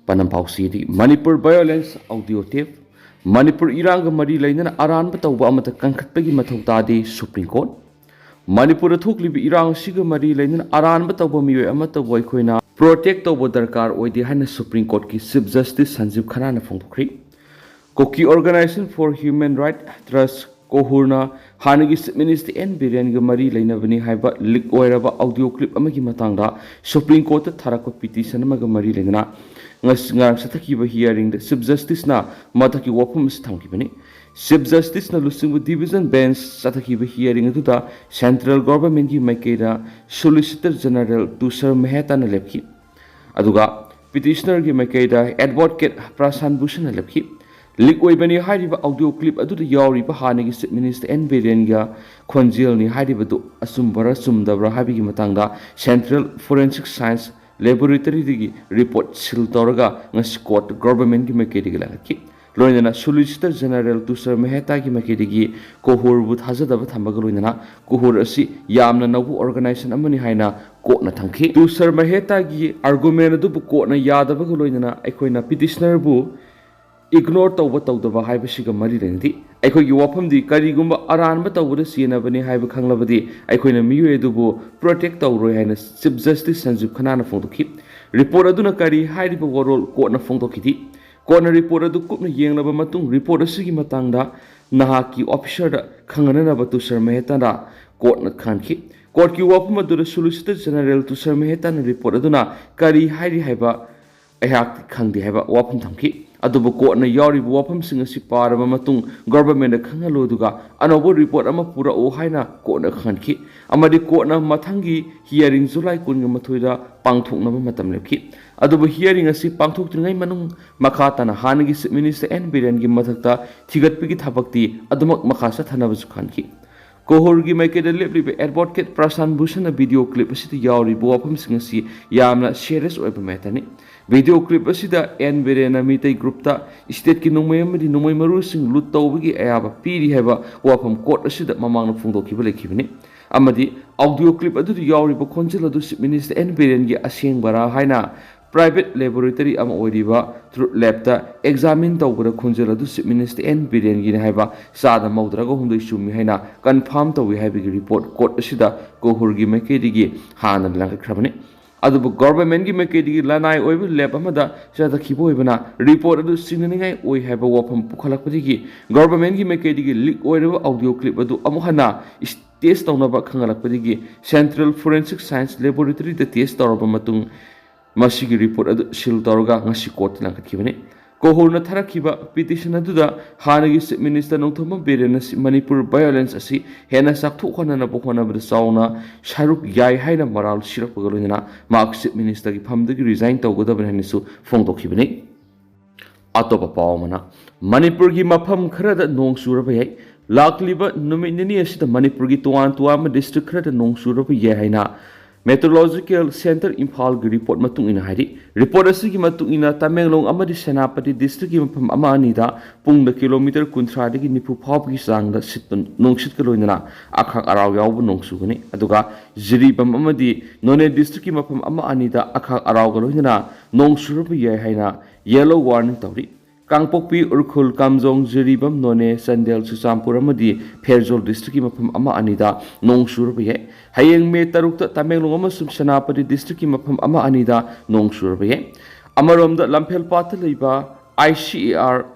ꯄꯅꯝ ꯄꯥꯎꯁꯤꯗꯤ, Manipur violence audio tape, Manipur ꯏꯔꯥꯡꯒ ꯃꯔꯤ ꯂꯩꯅꯅ ꯑꯔꯥꯟꯕ ꯇꯧꯕ ꯑꯃꯠꯇ ꯀꯟꯈꯠꯄꯒꯤ ꯃꯊꯧ ꯇꯥꯗꯦ, ꯁꯨꯄ꯭ꯔꯤꯝ ꯀꯣꯔꯠ꯫ ꯃꯅꯤꯄꯨꯔꯗ ꯊꯣꯛꯂꯤꯕ ꯏꯔꯥꯡ ꯑꯁꯤꯒ ꯃꯔꯤ ꯂꯩꯅꯅ ꯑꯔꯥꯟꯕ ꯇꯧꯕ ꯃꯤꯑꯣꯏ ꯑꯃꯠꯇꯕꯨ ꯑꯩꯈꯣꯏꯅ ꯄ꯭ꯔꯣꯇꯦꯛ ꯇꯧꯕ ꯗꯔꯀꯥꯔ ꯑꯣꯏꯗꯦ ꯍꯥꯏꯅ ꯁꯨꯄ꯭ꯔꯤꯝ ꯀꯣꯔꯠꯀꯤ ꯆꯤꯐ ꯖꯁꯇꯤꯁ ꯁꯟꯖꯤꯕ ꯈꯟꯅꯥꯅ ꯐꯣꯡꯗꯣꯛꯈ꯭ꯔꯤ꯫ ꯀꯨꯀꯤ ꯑꯣꯔꯒꯅꯥꯏꯖꯦꯁꯟ ꯐꯣꯔ ꯍ꯭ꯌꯨꯃꯦꯟ ꯔꯥꯏꯠ ꯇ꯭ꯔꯁ, ꯀꯣꯍꯨꯔꯅ ꯍꯥꯟꯅꯒꯤ ꯆꯤꯐ ꯃꯤꯅꯤꯁꯇꯔ ꯑꯦꯟ ꯕꯤꯔꯦꯟꯒ ꯃꯔꯤ ꯂꯩꯅꯕꯅꯤ ꯍꯥꯏꯕ ꯂꯤꯛ ꯑꯣꯏꯔꯕ ꯑꯣꯗꯤꯑꯣ ꯀ꯭ꯂꯤꯞ ꯑꯃꯒꯤ ꯃꯇꯥꯡꯗ ꯁꯨꯄ꯭ꯔꯤꯝ ꯀꯣꯔꯠꯇ ꯊꯥꯔꯛꯄ ꯄꯤꯇꯤꯁꯟ ꯑꯃꯒ ꯃꯔꯤ ꯂꯩꯅꯅ ꯉꯁꯤ, ꯉꯔꯥꯡ ꯆꯠꯊꯈꯤꯕ ꯍꯤꯌꯥꯔꯤꯡꯗ ꯆꯤꯐ ꯖꯁꯇꯤꯁꯅ ꯃꯊꯛꯀꯤ ꯋꯥꯐꯝ ꯑꯁꯤ ꯊꯝꯈꯤꯕꯅꯤ꯫ ꯆꯤꯐ ꯖꯁꯇꯤꯁꯅ ꯂꯨꯆꯤꯡꯕ ꯗꯤꯚꯤꯖꯟ ꯕꯦꯟꯆ ꯆꯠꯊꯈꯤꯕ ꯍꯤꯌꯥꯔꯤꯡ ꯑꯗꯨꯗ ꯁꯦꯟꯇ꯭ꯔꯦꯜ ꯒꯣꯚꯔꯟꯃꯦꯟꯠꯀꯤ ꯃꯥꯏꯀꯩꯗ ꯁꯣꯂꯤꯁꯤꯇꯔ ꯖꯦꯅꯔꯦꯜ ꯇꯨꯁꯥꯔ ꯃꯦꯍꯇꯥꯅ ꯂꯦꯞꯈꯤ꯫ ꯑꯗꯨꯒ ꯄꯤꯇꯤꯁꯅꯔꯒꯤ ꯃꯥꯏꯀꯩꯗ ꯑꯦꯗꯚꯣꯀꯦꯠ ꯄ꯭ꯔꯁꯥꯟ ꯚꯨꯁꯟꯅ ꯂꯦꯞꯈꯤ꯫ ꯂꯤꯛ ꯑꯣꯏꯕꯅꯤ ꯍꯥꯏꯔꯤꯕ ꯑꯣꯗꯤꯑꯣ ꯀ꯭ꯂꯤꯞ ꯑꯗꯨꯗ ꯌꯥꯎꯔꯤꯕ ꯍꯥꯟꯅꯒꯤ ꯆꯤꯐ ꯃꯤꯅꯤꯁꯇꯔ ꯑꯦꯟ ꯕꯤꯔꯦꯟꯒ ꯈꯣꯟꯖꯦꯜꯅꯤ ꯍꯥꯏꯔꯤꯕꯗꯨ ꯑꯆꯨꯝꯕꯔꯥ ꯆꯨꯝꯗꯕ꯭ꯔꯥ ꯍꯥꯏꯕꯒꯤ ꯃꯇꯥꯡꯗ ꯁꯦꯟꯇ꯭ꯔꯦꯜ ꯐꯣꯔꯦꯟꯁꯤꯛ ꯁꯥꯏꯟꯁ ꯂꯦꯕꯣꯔꯦꯇꯔꯤꯗꯒꯤ ꯔꯤꯄꯣꯔꯠ ꯁꯤꯜ ꯇꯧꯔꯒ ꯉꯁꯤ ꯀꯣꯔꯠ ꯒꯣꯚꯔꯟꯃꯦꯟꯠꯀꯤ ꯃꯥꯏꯀꯩꯗꯒꯤ ꯂꯥꯛꯂꯛꯈꯤ꯫ ꯂꯣꯏꯅꯅ ꯁꯣꯂꯤꯁꯤꯇꯔ ꯖꯦꯅꯔꯦꯜ ꯇꯨꯁꯥꯔ ꯃꯦꯍꯇꯥꯒꯤ ꯃꯥꯏꯀꯩꯗꯒꯤ ꯀꯣꯍꯨꯔꯕꯨ ꯊꯥꯖꯗꯕ ꯊꯝꯕꯒ ꯂꯣꯏꯅꯅ ꯀꯣꯍꯨꯔ ꯑꯁꯤ ꯌꯥꯝꯅ ꯅꯧꯕ ꯑꯣꯔꯒꯅꯥꯏꯖꯦꯁꯟ ꯑꯃꯅꯤ ꯍꯥꯏꯅ ꯀꯣꯔꯠꯅ ꯊꯝꯈꯤ꯫ ꯇꯨꯁꯥꯔ ꯃꯦꯍꯇꯥꯒꯤ ꯑꯥꯔꯒꯨꯃꯦꯟ ꯑꯗꯨꯕꯨ ꯀꯣꯔꯠꯅ ꯌꯥꯗꯕꯒ ꯂꯣꯏꯅꯅ ꯑꯩꯈꯣꯏꯅ ꯄꯤꯇꯤꯁꯅꯔꯕꯨ ꯏꯒꯅꯣꯔ ꯇꯧꯕ ꯇꯧꯗꯕ ꯍꯥꯏꯕꯁꯤꯒ ꯃꯔꯤ ꯂꯩꯅꯗꯦ꯫ ꯑꯩꯈꯣꯏꯒꯤ ꯋꯥꯐꯝꯗꯤ ꯀꯔꯤꯒꯨꯝꯕ ꯑꯔꯥꯟꯕ ꯇꯧꯕꯗ ꯆꯦꯟꯅꯕꯅꯤ ꯍꯥꯏꯕ ꯈꯪꯂꯕꯗꯤ ꯑꯩꯈꯣꯏꯅ ꯃꯤꯑꯣꯏ ꯑꯗꯨꯕꯨ ꯄ꯭ꯔꯣꯇꯦꯛ ꯇꯧꯔꯣꯏ ꯍꯥꯏꯅ ꯆꯤꯐ ꯖꯁꯇꯤꯁ ꯁꯟꯖꯤꯕ ꯈꯟꯅꯥꯅ ꯐꯣꯡꯗꯣꯛꯈꯤ꯫ ꯔꯤꯄꯣꯔꯠ ꯑꯗꯨꯅ ꯀꯔꯤ ꯍꯥꯏꯔꯤꯕ ꯋꯥꯔꯣꯜ ꯀꯣꯔꯠꯅ ꯐꯣꯡꯗꯣꯛꯈꯤꯗꯦ꯫ ꯀꯣꯔꯠꯅ ꯔꯤꯄꯣꯔꯠ ꯑꯗꯨ ꯀꯨꯞꯅ ꯌꯦꯡꯂꯕ ꯃꯇꯨꯡ ꯔꯤꯄꯣꯔꯠ ꯑꯁꯤꯒꯤ ꯃꯇꯥꯡꯗ ꯅꯍꯥꯛꯀꯤ ꯑꯣꯐꯤꯁꯔꯗ ꯈꯪꯍꯟꯅꯅꯕ ꯇꯨꯁꯥꯔ ꯃꯦꯍꯇꯥꯅ ꯀꯣꯔꯠꯅ ꯈꯪꯍꯟꯈꯤ꯫ ꯀꯣꯔꯠꯀꯤ ꯋꯥꯐꯝ ꯑꯗꯨꯗ ꯁꯣꯂꯤꯁꯤꯇꯔ ꯖꯦꯅꯔꯦꯜ ꯇꯨꯁꯥꯔ ꯃꯦꯍꯇꯥꯅ ꯔꯤꯄꯣꯔꯠ ꯑꯗꯨꯅ ꯀꯔꯤ ꯍꯥꯏꯔꯤ ꯍꯥꯏꯕ ꯑꯩꯍꯥꯛꯇꯤ ꯈꯪꯗꯦ ꯍꯥꯏꯕ ꯋꯥꯐꯝ ꯊꯝꯈꯤ꯫ ꯑꯗꯨꯕꯨ ꯀꯣꯔꯠꯅ ꯌꯥꯎꯔꯤꯕ ꯋꯥꯐꯝꯁꯤꯡ ꯑꯁꯤ ꯄꯥꯔꯕ ꯃꯇꯨꯡ ꯒꯚꯔꯟꯃꯦꯟꯠꯇ ꯈꯪꯍꯜꯂꯨ ꯑꯗꯨꯒ ꯑꯅꯧꯕ ꯔꯤꯄꯣꯔꯠ ꯑꯃ ꯄꯨꯔꯛꯎ ꯍꯥꯏꯅ ꯀꯣꯔꯠꯅ ꯈꯪꯍꯟꯈꯤ꯫ ꯑꯃꯗꯤ ꯀꯣꯔꯠꯅ ꯃꯊꯪꯒꯤ ꯍꯤꯌꯥꯔꯤꯡ ꯖꯨꯂꯥꯏ ꯀꯨꯟꯒ ꯃꯥꯊꯣꯏꯗ ꯄꯥꯡꯊꯣꯛꯅꯕ ꯃꯇꯝ ꯂꯦꯞꯈꯤ꯫ ꯑꯗꯨꯕꯨ ꯍꯤꯌꯥꯔꯤꯡ ꯑꯁꯤ ꯄꯥꯡꯊꯣꯛꯇ꯭ꯔꯤꯉꯩ ꯃꯅꯨꯡ ꯃꯈꯥ ꯇꯥꯅ ꯍꯥꯟꯅꯒꯤ ꯆꯤꯐ ꯃꯤꯅꯤꯁꯇꯔ ꯑꯦꯟ ꯕꯤꯔꯦꯟꯒꯤ ꯃꯊꯛꯇ ꯊꯤꯒꯠꯄꯒꯤ ꯊꯕꯛꯇꯤ ꯑꯗꯨꯃꯛ ꯃꯈꯥ ꯆꯠꯊꯅꯕꯁꯨ ꯈꯟꯈꯤ꯫ ꯀꯣꯍꯨꯔꯒꯤ ꯃꯥꯏꯀꯩꯗ ꯂꯦꯞꯂꯤꯕ ꯑꯦꯗꯚꯣꯀꯦꯠ ꯄ꯭ꯔꯁꯥꯟ ꯚꯨꯁꯟꯅ ꯚꯤꯗꯤꯑꯣ ꯀ꯭ꯂꯤꯞ ꯑꯁꯤꯗ ꯌꯥꯎꯔꯤꯕ ꯋꯥꯐꯝꯁꯤꯡ ꯑꯁꯤ ꯌꯥꯝꯅ ꯁꯤꯔꯤꯌꯁ ꯑꯣꯏꯕ ꯃꯦꯇꯔꯅꯤ꯫ ꯚꯤꯗꯤꯑꯣ ꯀ꯭ꯂꯤꯞ ꯑꯁꯤꯗ ꯑꯦꯟ ꯕꯤꯔꯦꯟꯅ ꯃꯤꯇꯩ ꯒ꯭ꯔꯨꯞꯇ ꯏꯁꯇꯦꯠꯀꯤ ꯅꯣꯡꯃꯩ ꯑꯃꯗꯤ ꯅꯣꯡꯃꯩ ꯃꯔꯨꯁꯤꯡ ꯂꯨꯠ ꯇꯧꯕꯒꯤ ꯑꯌꯥꯕ ꯄꯤꯔꯤ ꯍꯥꯏꯕ ꯋꯥꯐꯝ ꯀꯣꯔꯠ ꯑꯁꯤꯗ ꯃꯃꯥꯡꯗ ꯐꯣꯡꯗꯣꯛꯈꯤꯕ ꯂꯩꯈꯤꯕꯅꯤ꯫ ꯑꯃꯗꯤ ꯑꯣꯗꯤꯑꯣ ꯀ꯭ꯂꯤꯞ ꯑꯗꯨꯗ ꯌꯥꯎꯔꯤꯕ ꯈꯣꯟꯖꯦꯜ ꯑꯗꯨ ꯆꯤꯐ ꯃꯤꯅꯤꯁꯇꯔ ꯑꯦꯟ ꯕꯤꯔꯦꯟꯒꯤ ꯑꯁꯦꯡꯕꯔꯥ ꯍꯥꯏꯅ ꯄ꯭ꯔꯥꯏꯚꯦꯠ ꯂꯦꯕꯣꯔꯦꯇꯔꯤ ꯑꯃ ꯑꯣꯏꯔꯤꯕ ꯇ꯭ꯔꯨꯠ ꯂꯦꯕꯇ ꯑꯦꯛꯖꯥꯃꯤꯟ ꯇꯧꯕꯗ ꯈꯣꯟꯖꯦꯜ ꯑꯗꯨ ꯆꯤꯐ ꯃꯤꯅꯤꯁꯇꯔ ꯑꯦꯟ ꯕꯤꯔꯦꯟꯒꯤꯅꯤ ꯍꯥꯏꯕ ꯆꯥꯗ ꯃꯧꯗ꯭ꯔꯥꯒ ꯍꯨꯝꯗꯣꯏ ꯆꯨꯝꯃꯤ ꯍꯥꯏꯅ ꯀꯟꯐꯥꯔꯝ ꯇꯧꯏ ꯍꯥꯏꯕꯒꯤ ꯔꯤꯄꯣꯔꯠ ꯀꯣꯔꯠ ꯑꯁꯤꯗ ꯀꯣꯍꯨꯔꯒꯤ ꯃꯥꯏꯀꯩꯗꯒꯤ ꯍꯥꯟꯅ ꯂꯥꯡꯈꯠꯈ꯭ꯔꯕꯅꯤ꯫ ꯑꯗꯨꯕꯨ ꯒꯚꯔꯟꯃꯦꯟꯠꯀꯤ ꯃꯥꯏꯀꯩꯗꯒꯤ ꯂꯅꯥꯏ ꯑꯣꯏꯕ ꯂꯦꯕ ꯑꯃꯗ ꯆꯠꯊꯈꯤꯕ ꯑꯣꯏꯕꯅ ꯔꯤꯄꯣꯔꯠ ꯑꯗꯨ ꯆꯤꯡꯅꯅꯤꯡꯉꯥꯏ ꯑꯣꯏ ꯍꯥꯏꯕ ꯋꯥꯐꯝ ꯄꯨꯈꯠꯂꯛꯄꯗꯒꯤ ꯒꯚꯔꯟꯃꯦꯟꯠꯀꯤ ꯃꯥꯏꯀꯩꯗꯒꯤ ꯂꯤꯛ ꯑꯣꯏꯔꯕ ꯑꯣꯗꯤꯑꯣ ꯀ꯭ꯂꯤꯞ ꯑꯗꯨ ꯑꯃꯨꯛ ꯍꯟꯅ ꯇꯦꯁ ꯇꯧꯅꯕ ꯈꯪꯍꯜꯂꯛꯄꯗꯒꯤ ꯁꯦꯟꯇ꯭ꯔꯦꯜ ꯐꯣꯔꯦꯟꯁꯤꯛ ꯁꯥꯏꯟꯁ ꯂꯦꯕꯣꯔꯦꯇꯔꯤꯗ ꯇꯦꯁ ꯇꯧꯔꯕ ꯃꯇꯨꯡ ꯃꯁꯤꯒꯤ ꯔꯤꯄꯣꯔꯠ ꯑꯗꯨ ꯁꯤꯜ ꯇꯧꯔꯒ ꯉꯁꯤ ꯀꯣꯔꯠꯇ ꯂꯪꯈꯠꯈꯤꯕꯅꯤ꯫ ꯀꯣꯍꯨꯔꯅ ꯊꯥꯔꯛꯈꯤꯕ ꯄꯤꯇꯤꯁꯟ ꯑꯗꯨꯗ ꯍꯥꯟꯅꯒꯤ ꯆꯤꯐ ꯃꯤꯅꯤꯁꯇꯔ ꯅꯣꯡꯊꯣꯝꯕꯝ ꯕꯤꯔꯦꯟꯅ ꯁꯤ-, ꯃꯅꯤꯄꯨꯔ ꯚꯥꯏꯑꯣꯂꯦꯟꯁ ꯑꯁꯤ ꯍꯦꯟꯅ ꯆꯥꯛꯊꯣꯛꯍꯟꯅꯅꯕ ꯍꯣꯠꯅꯕꯗ ꯆꯥꯎꯅ ꯁꯔꯨꯛ ꯌꯥꯏ ꯍꯥꯏꯅ ꯃꯔꯥꯜ ꯁꯤꯔꯛꯄꯒ ꯂꯣꯏꯅꯅ ꯃꯍꯥꯛ ꯆꯤꯐ ꯃꯤꯅꯤꯁꯇꯔꯒꯤ ꯐꯝꯗꯒꯤ ꯔꯤꯖꯥꯏꯟ ꯇꯧꯒꯗꯕꯅꯤ ꯍꯥꯏꯅꯁꯨ ꯐꯣꯡꯗꯣꯛꯈꯤꯕꯅꯤ꯫ ꯑꯇꯣꯞꯄ ꯄꯥꯎ ꯑꯃꯅ, ꯃꯅꯤꯄꯨꯔꯒꯤ ꯃꯐꯝ ꯈꯔꯗ ꯅꯣꯡ ꯆꯨꯔꯕ ꯌꯥꯏ꯫ ꯂꯥꯛꯂꯤꯕ ꯅꯨꯃꯤꯠ ꯅꯤꯅꯤ ꯑꯁꯤꯗ ꯃꯅꯤꯄꯨꯔꯒꯤ ꯇꯣꯉꯥꯟ ꯇꯣꯉꯥꯟꯕ ꯗꯤꯁꯇ꯭ꯔꯤꯛ ꯈꯔꯗ ꯅꯣꯡ ꯆꯨꯔꯕ ꯌꯥꯏ ꯍꯥꯏꯅ ꯃꯦꯇ꯭ꯔꯣꯂꯣꯖꯤꯀꯦꯜ ꯁꯦꯟꯇꯔ ꯏꯝꯐꯥꯜꯒꯤ ꯔꯤꯄꯣꯔꯠ ꯃꯇꯨꯡ ꯏꯟꯅ ꯍꯥꯏꯔꯤ꯫ ꯔꯤꯄꯣꯔꯠ ꯑꯁꯤꯒꯤ ꯃꯇꯨꯡ ꯏꯟꯅ ꯇꯃꯦꯡꯂꯣꯡ ꯑꯃꯗꯤ ꯁꯦꯅꯥꯄꯇꯤ ꯗꯤꯁꯇ꯭ꯔꯤꯛꯀꯤ ꯃꯐꯝ ꯑꯃ ꯑꯅꯤꯗ ꯄꯨꯡꯗ ꯀꯤꯂꯣꯃꯤꯇꯔ ꯀꯨꯟꯊ꯭ꯔꯥꯗꯒꯤ ꯅꯤꯐꯨ ꯐꯥꯎꯕꯒꯤ ꯆꯥꯡꯗ ꯁꯤꯠꯄ ꯅꯨꯡꯁꯤꯠꯀ ꯂꯣꯏꯅꯅ ꯑꯈꯥꯛ ꯑꯔꯥꯎ ꯌꯥꯎꯕ ꯅꯣꯡ ꯆꯨꯒꯅꯤ꯫ ꯑꯗꯨꯒ ꯖꯤꯔꯤꯕꯥꯝ ꯑꯃꯗꯤ ꯅꯣꯅꯦ ꯗꯤꯁꯇ꯭ꯔꯤꯛꯀꯤ ꯃꯐꯝ ꯑꯃ ꯑꯅꯤꯗ ꯑꯈꯥꯛ ꯑꯔꯥꯎꯒ ꯂꯣꯏꯅꯅ ꯅꯣꯡ ꯆꯨꯔꯛꯄ ꯌꯥꯏ ꯍꯥꯏꯅ ꯌꯦꯂꯣ ꯋꯥꯔꯅꯤꯡ ꯇꯧꯔꯤ꯫ ꯀꯥꯡꯄꯣꯛꯄꯤ, ꯎꯈ꯭ꯔꯨꯜ, ꯀꯥꯝꯖꯣꯡ, ꯖꯤꯔꯤꯕꯥꯝ, ꯅꯣꯅꯦ, ꯆꯥꯟꯗꯦꯜ, ꯆꯨꯔꯆꯥꯟꯄꯨꯔ ꯑꯃꯗꯤ ꯐꯦꯔꯖꯣꯜ district ꯀꯤ ꯃꯐꯝ ꯑꯃ ꯑꯅꯤꯗ ꯅꯣꯡ ꯆꯨꯔꯕ ꯌꯥꯏ꯫ ꯍꯌꯦꯡ ꯃꯦ ꯇꯔꯨꯛꯇ ꯇꯃꯦꯡꯂꯣꯡ ꯑꯃꯁꯨꯡ ꯁꯦꯅꯥꯄꯇꯤ district ꯀꯤ ꯃꯐꯝ ꯑꯃ ꯑꯅꯤꯗ ꯅꯣꯡ ꯆꯨꯔꯕ ꯌꯥꯏ꯫ ꯑꯃꯔꯣꯝꯗ, ꯂꯝꯐꯦꯜ ꯄꯥꯠꯇ ꯂꯩꯕ I C A R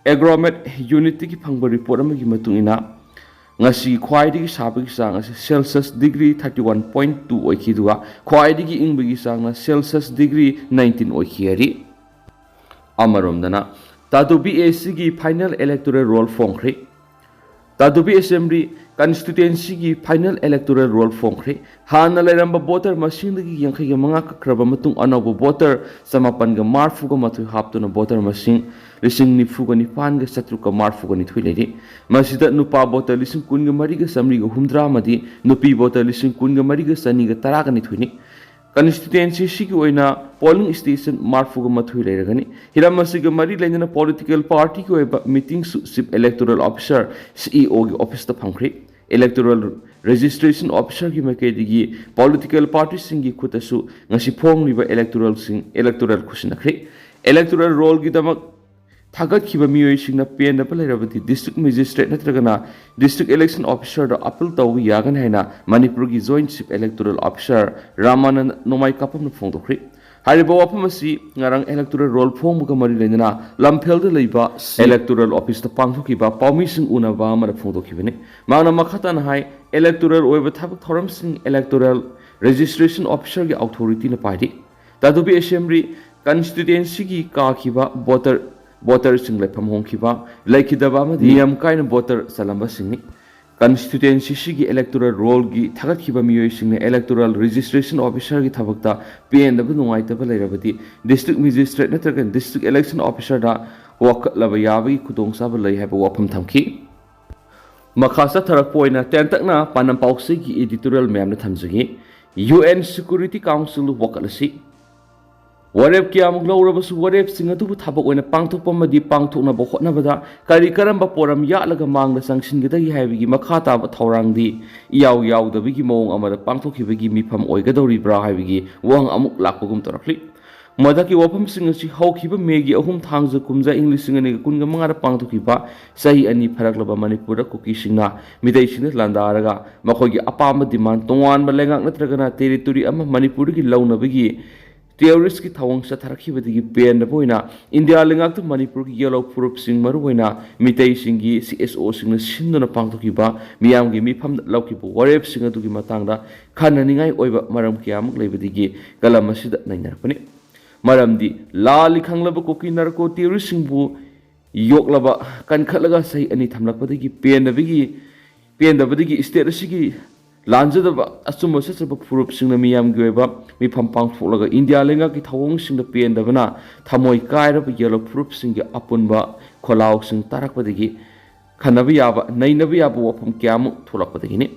Agromet unit ꯇꯒꯤ ꯐꯪꯕ report ꯑꯃꯒꯤ ꯃꯇꯨꯡ ꯏꯟꯅ, ꯉꯁꯤ ꯈ꯭ꯋꯥꯏꯗꯒꯤ ꯁꯥꯕꯒꯤ ꯆꯥꯡ ꯑꯁꯤ Celsius degree thirty one point two ꯑꯣꯏꯈꯤ, ꯑꯗꯨꯒ ꯈ꯭ꯋꯥꯏꯗꯒꯤ ꯏꯪꯕꯒꯤ ꯆꯥꯡꯅ Celsius degree nineteen ꯑꯣꯏꯈꯤ ꯍꯥꯏꯔꯤ꯫ ꯑꯃꯔꯣꯝꯗꯅ, ꯇꯥꯗꯨꯕꯤ A C ꯒꯤ final electoral roll ꯐꯣꯡꯈ꯭ꯔꯦ꯫ Tadubi Assembly constituency ꯒꯤ final electoral roll ꯐꯣꯡꯈ꯭ꯔꯦ꯫ ꯍꯥꯟꯅ ꯂꯩꯔꯝꯕ voter ꯃꯁꯤꯡꯗꯒꯤ ꯌꯥꯡꯈꯩꯒ ꯃꯉꯥ ꯀꯛꯈ꯭ꯔꯕ ꯃꯇꯨꯡ, ꯑꯅꯧꯕ voter ꯆꯃꯥꯄꯟꯒ ꯃꯔꯐꯨꯒ ꯃꯥꯊꯣꯏ ꯍꯥꯞꯇꯨꯅ voter ꯃꯁꯤꯡ ꯂꯤꯁꯤꯡ ꯅꯤꯐꯨꯒ ꯅꯤꯄꯥꯟꯒ ꯆꯥꯇ꯭ꯔꯨꯛꯀ ꯃꯔꯐꯨꯒ ꯅꯤꯊꯣꯏ ꯂꯩꯔꯤ꯫ ꯃꯁꯤꯗ ꯅꯨꯄꯥ voter ꯂꯤꯁꯤꯡ ꯀꯨꯟꯒ ꯃꯔꯤꯒ ꯆꯥꯃꯔꯤꯒ ꯍꯨꯝꯗ꯭ꯔꯥ ꯑꯃꯗꯤ ꯅꯨꯄꯤ voter ꯂꯤꯁꯤꯡ ꯀꯨꯟꯒ ꯃꯔꯤꯒ ꯆꯅꯤꯒ ꯇꯔꯥꯒ ꯅꯤꯊꯣꯏꯅꯤ꯫ Constituency ꯑꯁꯤꯒꯤ ꯑꯣꯏꯅ polling station ꯃꯔꯐꯨꯒ ꯃꯥꯊꯣꯏ ꯂꯩꯔꯒꯅꯤ꯫ ꯍꯤꯔꯝ ꯑꯁꯤꯒ ꯃꯔꯤ ꯂꯩꯅꯅ political party ꯒꯤ ꯑꯣꯏꯕ meeting ꯁꯨ Chief Electoral Officer, C E O ꯒꯤ office ꯇ ꯐꯝꯈ꯭ꯔꯦ꯫ Electoral Registration Officer ꯒꯤ ꯃꯥꯏꯀꯩꯗꯒꯤ political party ꯁꯤꯡꯒꯤ ꯈꯨꯠꯇꯁꯨ ꯉꯁꯤ ꯐꯣꯡꯂꯤꯕ electoral ꯁꯤꯡ, electoral ꯈꯨꯠꯁꯤꯟꯅꯈ꯭ꯔꯦ꯫ Electoral roll ꯒꯤꯗꯃꯛ ꯊꯥꯒꯠꯈꯤꯕ ꯃꯤꯑꯣꯏꯁꯤꯡꯅ ꯄꯦꯟꯗꯕ ꯂꯩꯔꯕꯗꯤ District Magistrate ꯅꯠꯇ꯭ꯔꯒꯅ District Election Officer ꯗ appeal ꯇꯧꯕ ꯌꯥꯒꯅꯤ ꯍꯥꯏꯅ ꯃꯅꯤꯄꯨꯔꯒꯤ Joint Chief Electoral Officer Ramanand ꯅꯣꯡꯃꯥꯏꯀꯥꯄꯝꯅ ꯐꯣꯡꯗꯣꯛꯈ꯭ꯔꯦ꯫ ꯍꯥꯏꯔꯤꯕ ꯋꯥꯐꯝ ꯑꯁꯤ ꯉꯔꯥꯡ electoral roll ꯐꯣꯡꯕꯒ ꯃꯔꯤ ꯂꯩꯅꯅ ꯂꯝꯐꯦꯜꯗ ꯂꯩꯕ electoral office ꯇ ꯄꯥꯡꯊꯣꯛꯈꯤꯕ ꯄꯥꯎꯃꯤꯁꯤꯡ ꯎꯅꯕ ꯑꯃꯗ ꯐꯣꯡꯗꯣꯛꯈꯤꯕꯅꯤ꯫ ꯃꯍꯥꯛꯅ ꯃꯈꯥ ꯇꯥꯅ ꯍꯥꯏ, electoral ꯑꯣꯏꯕ ꯊꯕꯛ ꯊꯧꯔꯝꯁꯤꯡ electoral registration officer ꯒꯤ authority ꯅ ꯄꯥꯏꯔꯤ꯫ ꯇꯥꯗꯨꯕꯤ Assembly constituency ꯒꯤ ꯀꯥꯈꯤꯕ voter, voter ꯁꯤꯡ ꯂꯩꯐꯝ ꯍꯣꯡꯈꯤꯕ, ꯂꯩꯈꯤꯗꯕ ꯑꯃꯗꯤ ꯅꯤꯌꯝ ꯀꯥꯏꯅ voter ꯆꯜꯂꯝꯕꯁꯤꯡꯅꯤ꯫ Constituency ꯑꯁꯤꯒꯤ electoral roll ꯒꯤ ꯊꯥꯒꯠꯈꯤꯕ ꯃꯤꯑꯣꯏꯁꯤꯡꯅ electoral registration officer ꯒꯤ ꯊꯕꯛꯇ ꯄꯦꯟꯗꯕ ꯅꯨꯡꯉꯥꯏꯇꯕ ꯂꯩꯔꯕꯗꯤ District Magistrate ꯅꯠꯇ꯭ꯔꯒ District Election Officer ꯗ ꯋꯥꯀꯠꯂꯕ ꯌꯥꯕꯒꯤ ꯈꯨꯗꯣꯡꯆꯥꯕ ꯂꯩ ꯍꯥꯏꯕ ꯋꯥꯐꯝ ꯊꯝꯈꯤ꯫ ꯃꯈꯥ ꯆꯠꯊꯔꯛꯄ ꯑꯣꯏꯅ ꯇꯦꯟꯇꯛꯅ ꯄꯥꯟꯗꯝ ꯄꯥꯎꯆꯦꯒꯤ editorial ꯃꯌꯥꯝꯅ ꯊꯝꯖꯒꯦ꯫ U N Security Council ꯋꯥꯀꯠ ꯑꯁꯤ ꯋꯥꯔꯦꯞ ꯀꯌꯥꯃꯨꯛ ꯂꯧꯔꯕꯁꯨ, ꯋꯥꯔꯦꯞꯁꯤꯡ ꯑꯗꯨꯕꯨ ꯊꯕꯛ ꯑꯣꯏꯅ ꯄꯥꯡꯊꯣꯛꯄ ꯑꯃꯗꯤ ꯄꯥꯡꯊꯣꯛꯅꯕ ꯍꯣꯠꯅꯕꯗ ꯀꯔꯤ ꯀꯔꯝꯕ ꯄꯣꯔꯝ ꯌꯥꯠꯂꯒ ꯃꯥꯡꯗ ꯆꯪꯁꯤꯟꯒꯗꯒꯦ ꯍꯥꯏꯕꯒꯤ ꯃꯈꯥ ꯇꯥꯕ ꯊꯧꯔꯥꯡꯗꯤ ꯏꯌꯥꯎ ꯌꯥꯎꯗꯕꯒꯤ ꯃꯑꯣꯡ ꯑꯃꯗ ꯄꯥꯡꯊꯣꯛꯈꯤꯕꯒꯤ ꯃꯤꯐꯝ ꯑꯣꯏꯒꯗꯧꯔꯤꯕ꯭ꯔꯥ ꯍꯥꯏꯕꯒꯤ ꯋꯥꯍꯪ ꯑꯃꯨꯛ ꯂꯥꯛꯄꯒꯨꯝ ꯇꯧꯔꯛꯂꯤ꯫ ꯃꯊꯛꯀꯤ ꯋꯥꯐꯝꯁꯤꯡ ꯑꯁꯤ ꯍꯧꯈꯤꯕ ꯃꯦꯒꯤ ꯑꯍꯨꯝ ꯊꯥꯡꯖ ꯀꯨꯝꯖꯥ ꯏꯪ ꯂꯤꯁꯤꯡ ꯑꯅꯤꯒ ꯀꯨꯟꯒ ꯃꯉꯥꯗ ꯄꯥꯡꯊꯣꯛꯈꯤꯕ ꯆꯍꯤ ꯑꯅꯤ ꯐꯥꯔꯛꯂꯕ ꯃꯅꯤꯄꯨꯔꯗ ꯀꯨꯀꯤꯁꯤꯡꯅ ꯃꯤꯇꯩꯁꯤꯡꯗ ꯂꯥꯟꯗꯥꯔꯒ ꯃꯈꯣꯏꯒꯤ ꯑꯄꯥꯝꯕ ꯗꯤꯃꯥꯟ ꯇꯣꯉꯥꯟꯕ ꯂꯩꯉꯥꯛ ꯅꯠꯇ꯭ꯔꯒꯅ ꯇꯦꯔꯤꯇꯣꯔꯤ ꯑꯃ ꯃꯅꯤꯄꯨꯔꯗꯒꯤ ꯂꯧꯅꯕꯒꯤ ꯇꯦꯔꯣꯔꯤꯁꯀꯤ ꯊꯧꯑꯣꯡ ꯆꯠꯊꯔꯛꯈꯤꯕꯗꯒꯤ ꯄꯦꯟꯗꯕ ꯑꯣꯏꯅ ꯏꯟꯗꯤꯌꯥ ꯂꯩꯉꯥꯛꯇ ꯃꯅꯤꯄꯨꯔꯒꯤ ꯌꯦꯜꯂꯣ ꯐꯨꯔꯨꯞꯁꯤꯡ, ꯃꯔꯨꯑꯣꯏꯅ ꯃꯤꯇꯩꯁꯤꯡꯒꯤ ꯁꯤ ꯑꯦꯁ ꯑꯣꯁꯤꯡꯅ ꯁꯤꯟꯗꯨꯅ ꯄꯥꯡꯊꯣꯛꯈꯤꯕ ꯃꯤꯌꯥꯝꯒꯤ ꯃꯤꯐꯝꯗ ꯂꯧꯈꯤꯕ ꯋꯥꯔꯦꯞꯁꯤꯡ ꯑꯗꯨꯒꯤ ꯃꯇꯥꯡꯗ ꯈꯟꯅꯅꯤꯡꯉꯥꯏ ꯑꯣꯏꯕ ꯃꯔꯝ ꯀꯌꯥꯃꯨꯛ ꯂꯩꯕꯗꯒꯤ ꯀꯂꯝ ꯑꯁꯤꯗ ꯅꯩꯅꯔꯛꯄꯅꯤ꯫ ꯃꯔꯝꯗꯤ ꯂꯥꯜꯂꯤ ꯈꯪꯂꯕ ꯀꯨꯀꯤ ꯅꯥꯔꯀꯣ ꯇꯦꯔꯣꯔꯤꯁꯁꯤꯡꯕꯨ ꯌꯣꯛꯂꯕ ꯀꯟꯈꯠꯂꯒ ꯆꯍꯤ ꯑꯅꯤ ꯊꯝꯂꯛꯄꯗꯒꯤ ꯄꯦꯟꯗꯕꯒꯤ ꯄꯦꯟꯗꯕꯗꯒꯤ ꯁ꯭ꯇꯦꯠ ꯑꯁꯤꯒꯤ ꯂꯥꯟꯖꯗꯕ ꯑꯆꯨꯝꯕ ꯆꯠꯆꯕ ꯐꯨꯔꯨꯞꯁꯤꯡꯅ ꯃꯤꯌꯥꯝꯒꯤ ꯑꯣꯏꯕ ꯃꯤꯐꯝ ꯄꯥꯡꯊꯣꯛꯂꯒ ꯏꯟꯗꯤꯌꯥ ꯂꯩꯉꯥꯛꯀꯤ ꯊꯧꯑꯣꯡꯁꯤꯡꯗ ꯄꯦꯟꯗꯕꯅ ꯊꯃꯣꯏ ꯀꯥꯏꯔꯕ ꯌꯦꯜꯂꯣ ꯐꯨꯔꯨꯞꯁꯤꯡꯒꯤ ꯑꯄꯨꯟꯕ ꯈꯣꯜꯂꯥꯎꯁꯤꯡ ꯇꯥꯔꯛꯄꯗꯒꯤ ꯈꯟꯅꯕ ꯌꯥꯕ, ꯅꯩꯅꯕ ꯌꯥꯕ ꯋꯥꯐꯝ ꯀꯌꯥꯃꯨꯛ ꯊꯣꯛꯂꯛꯄꯗꯒꯤꯅꯤ꯫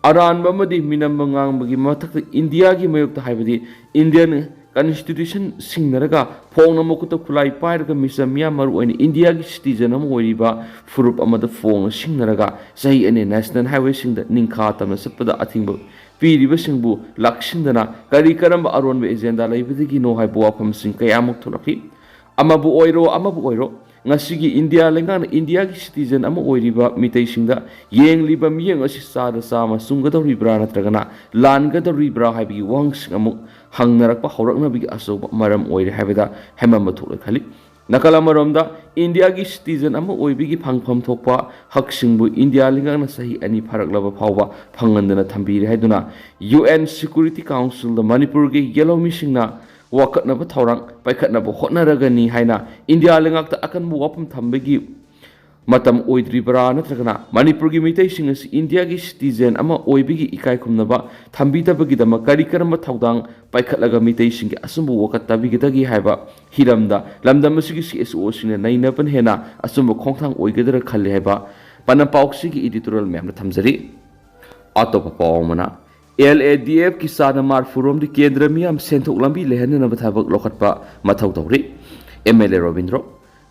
ꯑꯔꯥꯟꯕ ꯑꯃꯗꯤ ꯃꯤꯅꯝꯕ ꯉꯥꯡꯕꯒꯤ ꯃꯊꯛꯇ ꯏꯟꯗꯤꯌꯥꯒꯤ ꯃꯥꯌꯣꯛꯇ, ꯍꯥꯏꯕꯗꯤ ꯏꯟꯗꯤꯌꯟ ꯀꯟꯁꯇꯤꯇ꯭ꯌꯨꯁꯟ ꯁꯤꯡꯅꯔꯒ ꯐꯣꯡꯅ ꯃꯈꯨꯠꯇ ꯈꯨꯠꯂꯥꯏ ꯄꯥꯏꯔꯒ ꯃꯤꯆꯝ ꯃꯤꯌꯥꯝ, ꯃꯔꯨꯑꯣꯏꯅ ꯏꯟꯗꯤꯌꯥꯒꯤ ꯁꯤꯇꯤꯖꯟ ꯑꯃ ꯑꯣꯏꯔꯤꯕ ꯐꯨꯔꯨꯞ ꯑꯃꯗ ꯐꯣꯡꯅ ꯁꯤꯡꯅꯔꯒ ꯆꯍꯤ ꯑꯅꯤ ꯅꯦꯁꯅꯦꯜ ꯍꯥꯏꯋꯦꯁꯤꯡꯗ ꯅꯤꯡꯈꯥ ꯇꯝꯅ ꯆꯠꯄꯗ ꯑꯊꯤꯡꯕ ꯄꯤꯔꯤꯕꯁꯤꯡꯕꯨ ꯂꯥꯛꯁꯤꯟꯗꯅ ꯀꯔꯤ ꯀꯔꯝꯕ ꯑꯔꯣꯟꯕ ꯑꯦꯖꯦꯟꯗꯥ ꯂꯩꯕꯗꯒꯤꯅꯣ ꯍꯥꯏꯕ ꯋꯥꯐꯝꯁꯤꯡ ꯀꯌꯥꯃꯨꯛ ꯊꯣꯛꯂꯛꯈꯤ꯫ ꯑꯃꯕꯨ ꯑꯣꯏꯔꯣ, ꯑꯃꯕꯨ ꯑꯣꯏꯔꯣ, ꯉꯁꯤꯒꯤ ꯏꯟꯗꯤꯌꯥ ꯂꯩꯉꯥꯛꯅ ꯏꯟꯗꯤꯌꯥꯒꯤ ꯁꯤꯇꯤꯖꯟ ꯑꯃ ꯑꯣꯏꯔꯤꯕ ꯃꯤꯇꯩꯁꯤꯡꯗ ꯌꯦꯡꯂꯤꯕ ꯃꯤꯠꯌꯦꯡ ꯑꯁꯤ ꯆꯥꯗ ꯆꯥꯝꯃ ꯆꯨꯝꯒꯗꯧꯔꯤꯕ꯭ꯔꯥ ꯅꯠꯇ꯭ꯔꯒꯅ ꯂꯥꯟꯒꯗꯧꯔꯤꯕ꯭ꯔꯥ ꯍꯥꯏꯕꯒꯤ ꯋꯥꯍꯪꯁꯤꯡ ꯑꯃꯨꯛ ꯍꯪꯅꯔꯛꯄ ꯍꯧꯔꯛꯅꯕꯒꯤ ꯑꯆꯧꯕ ꯃꯔꯝ ꯑꯣꯏꯔꯦ ꯍꯥꯏꯕꯗ ꯍꯦꯃꯝꯕ ꯊꯣꯛꯂꯣꯏ ꯈꯜꯂꯤ꯫ ꯅꯥꯀꯜ ꯑꯃꯔꯣꯝꯗ, ꯏꯟꯗꯤꯌꯥꯒꯤ ꯁꯤꯇꯤꯖꯟ ꯑꯃ ꯑꯣꯏꯕꯒꯤ ꯐꯪꯐꯝ ꯊꯣꯛꯄ ꯍꯛꯁꯤꯡꯕꯨ ꯏꯟꯗꯤꯌꯥ ꯂꯩꯉꯥꯛꯅ ꯆꯍꯤ ꯑꯅꯤ ꯐꯥꯔꯛꯂꯕ ꯐꯥꯎꯕ ꯐꯪꯍꯟꯗꯅ ꯊꯝꯕꯤꯔꯦ ꯍꯥꯏꯗꯨꯅ ꯌꯨ ꯑꯦꯟ ꯁꯦꯀ꯭ꯌꯨꯔꯤꯇꯤ ꯀꯥꯎꯟꯁꯤꯜꯗ ꯃꯅꯤꯄꯨꯔꯒꯤ ꯌꯦꯜꯍꯧꯃꯤꯁꯤꯡꯅ ꯋꯥꯀꯠꯅꯕ ꯊꯧꯔꯥꯡ ꯄꯥꯏꯈꯠꯅꯕ ꯍꯣꯠꯅꯔꯒꯅꯤ ꯍꯥꯏꯅ ꯏꯟꯗꯤꯌꯥ ꯂꯩꯉꯥꯛꯇ ꯑꯀꯟꯕ ꯋꯥꯐꯝ ꯊꯝꯕꯒꯤ ꯃꯇꯝ ꯑꯣꯏꯗ꯭ꯔꯤꯕ꯭ꯔꯥ ꯅꯠꯇ꯭ꯔꯒꯅ ꯃꯅꯤꯄꯨꯔꯒꯤ ꯃꯤꯇꯩꯁꯤꯡ ꯑꯁꯤ ꯏꯟꯗꯤꯌꯥꯒꯤ ꯁꯤꯇꯤꯖꯦꯟ ꯑꯃ ꯑꯣꯏꯕꯒꯤ ꯏꯀꯥꯏ ꯈꯨꯝꯅꯕ ꯊꯝꯕꯤꯗꯕꯒꯤꯗꯃꯛ ꯀꯔꯤ ꯀꯔꯝꯕ ꯊꯧꯗꯥꯡ ꯄꯥꯏꯈꯠꯂꯒ ꯃꯤꯇꯩꯁꯤꯡꯒꯤ ꯑꯆꯨꯝꯕ ꯋꯥꯀꯠ ꯇꯥꯕꯤꯒꯗꯒꯦ ꯍꯥꯏꯕ ꯍꯤꯔꯝꯗ ꯂꯝꯗꯝ ꯑꯁꯤꯒꯤ ꯁꯤ ꯑꯦꯁ ꯑꯣꯁꯤꯡꯅ ꯅꯩꯅꯕꯅ ꯍꯦꯟꯅ ꯑꯆꯨꯝꯕ ꯈꯣꯡꯊꯥꯡ ꯑꯣꯏꯒꯗ꯭ꯔꯥ ꯈꯜꯂꯤ ꯍꯥꯏꯕ ꯄꯥꯎꯁꯤꯒꯤ ꯏꯗꯤꯇꯣꯔꯤꯌꯦꯜ ꯃꯌꯥꯝꯗ ꯊꯝꯖꯔꯤ꯫ ꯑꯇꯣꯞꯄ ꯄꯥꯎ ꯑꯃꯅ, ꯑꯦꯜ ꯑꯦ ꯗꯤ ꯑꯦꯐꯀꯤ ꯆꯥꯗ ꯃꯔꯐꯨ ꯔꯣꯝꯗꯤ ꯀꯦꯟꯗ꯭ꯔ ꯃꯤꯌꯥꯝ ꯁꯦꯟꯊꯣꯛ ꯂꯝꯕꯤ ꯂꯩꯍꯟꯅꯅꯕ ꯊꯕꯛ ꯂꯧꯈꯠꯄ ꯃꯊꯧ ꯇꯧꯔꯤ꯫ M L A Robindro.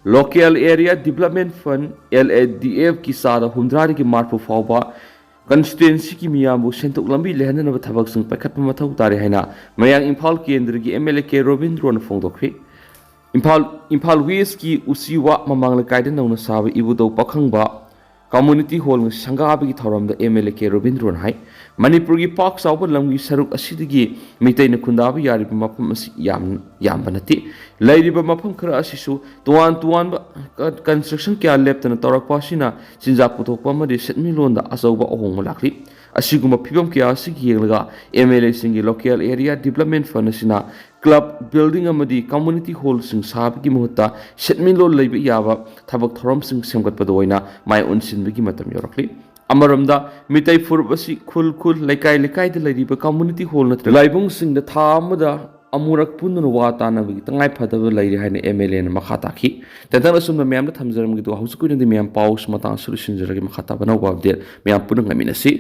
Local Area Development Fund, L A D F ꯀꯤ ꯆꯥꯗ ꯍꯨꯝꯗ꯭ꯔꯥꯗꯒꯤ ꯃꯔꯐꯨ ꯐꯥꯎꯕ ꯀꯟꯁꯇꯤꯇ꯭ꯋꯦꯟꯁꯤꯒꯤ ꯃꯤꯌꯥꯝꯕꯨ ꯁꯦꯟꯊꯣꯛ ꯂꯝꯕꯤ ꯂꯩꯍꯟꯅꯅꯕ ꯊꯕꯛꯁꯤꯡ ꯄꯥꯏꯈꯠꯄ ꯃꯊꯧ ꯇꯥꯔꯦ ꯍꯥꯏꯅ ꯃꯌꯥꯡ ꯏꯝꯐꯥꯜ ꯀꯦꯟꯗ꯭ꯔꯒꯤ ꯑꯦꯝ ꯑꯦꯜ ꯑꯦ ꯀꯦ ꯔꯣꯕꯤꯟꯗ꯭ꯔꯣꯅ ꯐꯣꯡꯗꯣꯛꯈ꯭ꯔꯦ꯫ ꯏꯝꯐꯥꯜ, ꯏꯝꯐꯥꯜ ꯋꯦꯁꯀꯤ ꯎꯆꯤꯋꯥ ꯃꯃꯥꯡ ꯂꯩꯀꯥꯏꯗ ꯅꯧꯅ ꯁꯥꯕ ꯏꯕꯨꯙꯧ ꯄꯥꯈꯪꯕ ꯀꯝꯃꯨꯅꯤꯇꯤ ꯍꯣꯜ ꯁꯪꯒꯥꯕꯒꯤ ꯊꯧꯔꯝꯗ ꯑꯦꯝ ꯑꯦꯜ ꯑꯦ ꯀꯦ ꯔꯣꯕꯤꯟꯗ꯭ꯔꯣꯅ ꯍꯥꯏ, ꯃꯅꯤꯄꯨꯔꯒꯤ ꯄꯥꯛ ꯆꯥꯎꯕ ꯂꯝꯒꯤ ꯁꯔꯨꯛ ꯑꯁꯤꯗꯒꯤ ꯃꯤꯇꯩꯅ ꯈꯨꯟꯗꯥꯕ ꯌꯥꯔꯤꯕ ꯃꯐꯝ ꯑꯁꯤ ꯌꯥꯝ, ꯌꯥꯝꯕ ꯅꯠꯇꯦ꯫ ꯂꯩꯔꯤꯕ ꯃꯐꯝ ꯈꯔ ꯑꯁꯤꯁꯨ ꯇꯣꯉꯥꯟ ꯇꯣꯉꯥꯟꯕ ꯀ-, ꯀꯟꯁꯇ꯭ꯔꯛꯁꯟ ꯀꯌꯥ ꯂꯦꯞꯇꯅ ꯇꯧꯔꯛꯄ ꯑꯁꯤꯅ ꯆꯤꯟꯖꯥꯛ ꯄꯨꯊꯣꯛꯄ ꯑꯃꯗꯤ ꯁꯦꯟꯃꯤꯠꯂꯣꯟꯗ ꯑꯆꯧꯕ ꯑꯍꯣꯡꯕ ꯂꯥꯛꯂꯤ꯫ ꯑꯁꯤꯒꯨꯝꯕ ꯐꯤꯕꯝ ꯀꯌꯥ ꯑꯁꯤꯒꯤ ꯌꯦꯡꯂꯒ ꯑꯦꯝ ꯑꯦꯜ ꯑꯦꯁꯤꯡꯒꯤ ꯂꯣꯀꯦꯜ ꯑꯦꯔꯤꯌꯥ ꯗꯤꯕ꯭ꯂꯞꯃꯦꯟ ꯐꯟ ꯑꯁꯤꯅ ꯀ꯭ꯂꯕ, ꯕꯤꯜꯗꯤꯡ ꯑꯃꯗꯤ ꯀꯝꯃꯨꯅꯤꯇꯤ ꯍꯣꯜꯁꯤꯡ ꯁꯥꯕꯒꯤ ꯃꯍꯨꯠꯇ ꯁꯦꯟꯃꯤꯠꯂꯣꯟ ꯂꯩꯕ ꯌꯥꯕ ꯊꯕꯛ ꯊꯧꯔꯝꯁꯤꯡ ꯁꯦꯝꯒꯠꯄꯗ ꯑꯣꯏꯅ ꯃꯥꯏ ꯑꯣꯟꯁꯤꯟꯕꯒꯤ ꯃꯇꯝ ꯌꯧꯔꯛꯂꯤ꯫ ꯑꯃꯔꯣꯝꯗ, ꯃꯤꯇꯩ ꯐꯨꯔꯨꯞ ꯑꯁꯤ ꯈꯨꯜ ꯈꯨꯜ, ꯂꯩꯀꯥꯏ ꯂꯩꯀꯥꯏꯗ ꯂꯩꯔꯤꯕ ꯀꯝꯃꯨꯅꯤꯇꯤ ꯍꯣꯜ ꯅꯠꯇ꯭ꯔꯒ ꯂꯥꯏꯕꯨꯡꯁꯤꯡꯗ ꯊꯥ ꯑꯃꯗ ꯑꯃꯨꯔꯛ ꯄꯨꯟꯗꯨꯅ ꯋꯥ ꯇꯥꯅꯕꯒꯤ ꯇꯉꯥꯏ ꯐꯗꯕ ꯂꯩꯔꯤ ꯍꯥꯏꯅ ꯑꯦꯝ ꯑꯦꯜ ꯑꯦꯅ ꯃꯈꯥ ꯇꯥꯈꯤ꯫ ꯇꯦꯟꯇꯛꯅ ꯑꯁꯨꯝꯅ ꯃꯌꯥꯝꯗ ꯊꯝꯖꯔꯝꯒꯦ, ꯑꯗꯨꯒ ꯍꯧꯖꯤꯛꯀꯤ ꯑꯣꯏꯅꯗꯤ ꯃꯌꯥꯝ ꯄꯥꯎꯁꯤ ꯃꯇꯥꯡ ꯑꯁꯤꯗ ꯂꯣꯏꯁꯤꯟꯖꯔꯒꯦ꯫ ꯃꯈꯥ ꯇꯥꯕ ꯑꯅꯧꯕ ꯑꯞꯗꯦꯠ ꯃꯌꯥꯝ ꯄꯨꯟꯅ ꯉꯥꯏꯃꯤꯟꯅꯁꯤ꯫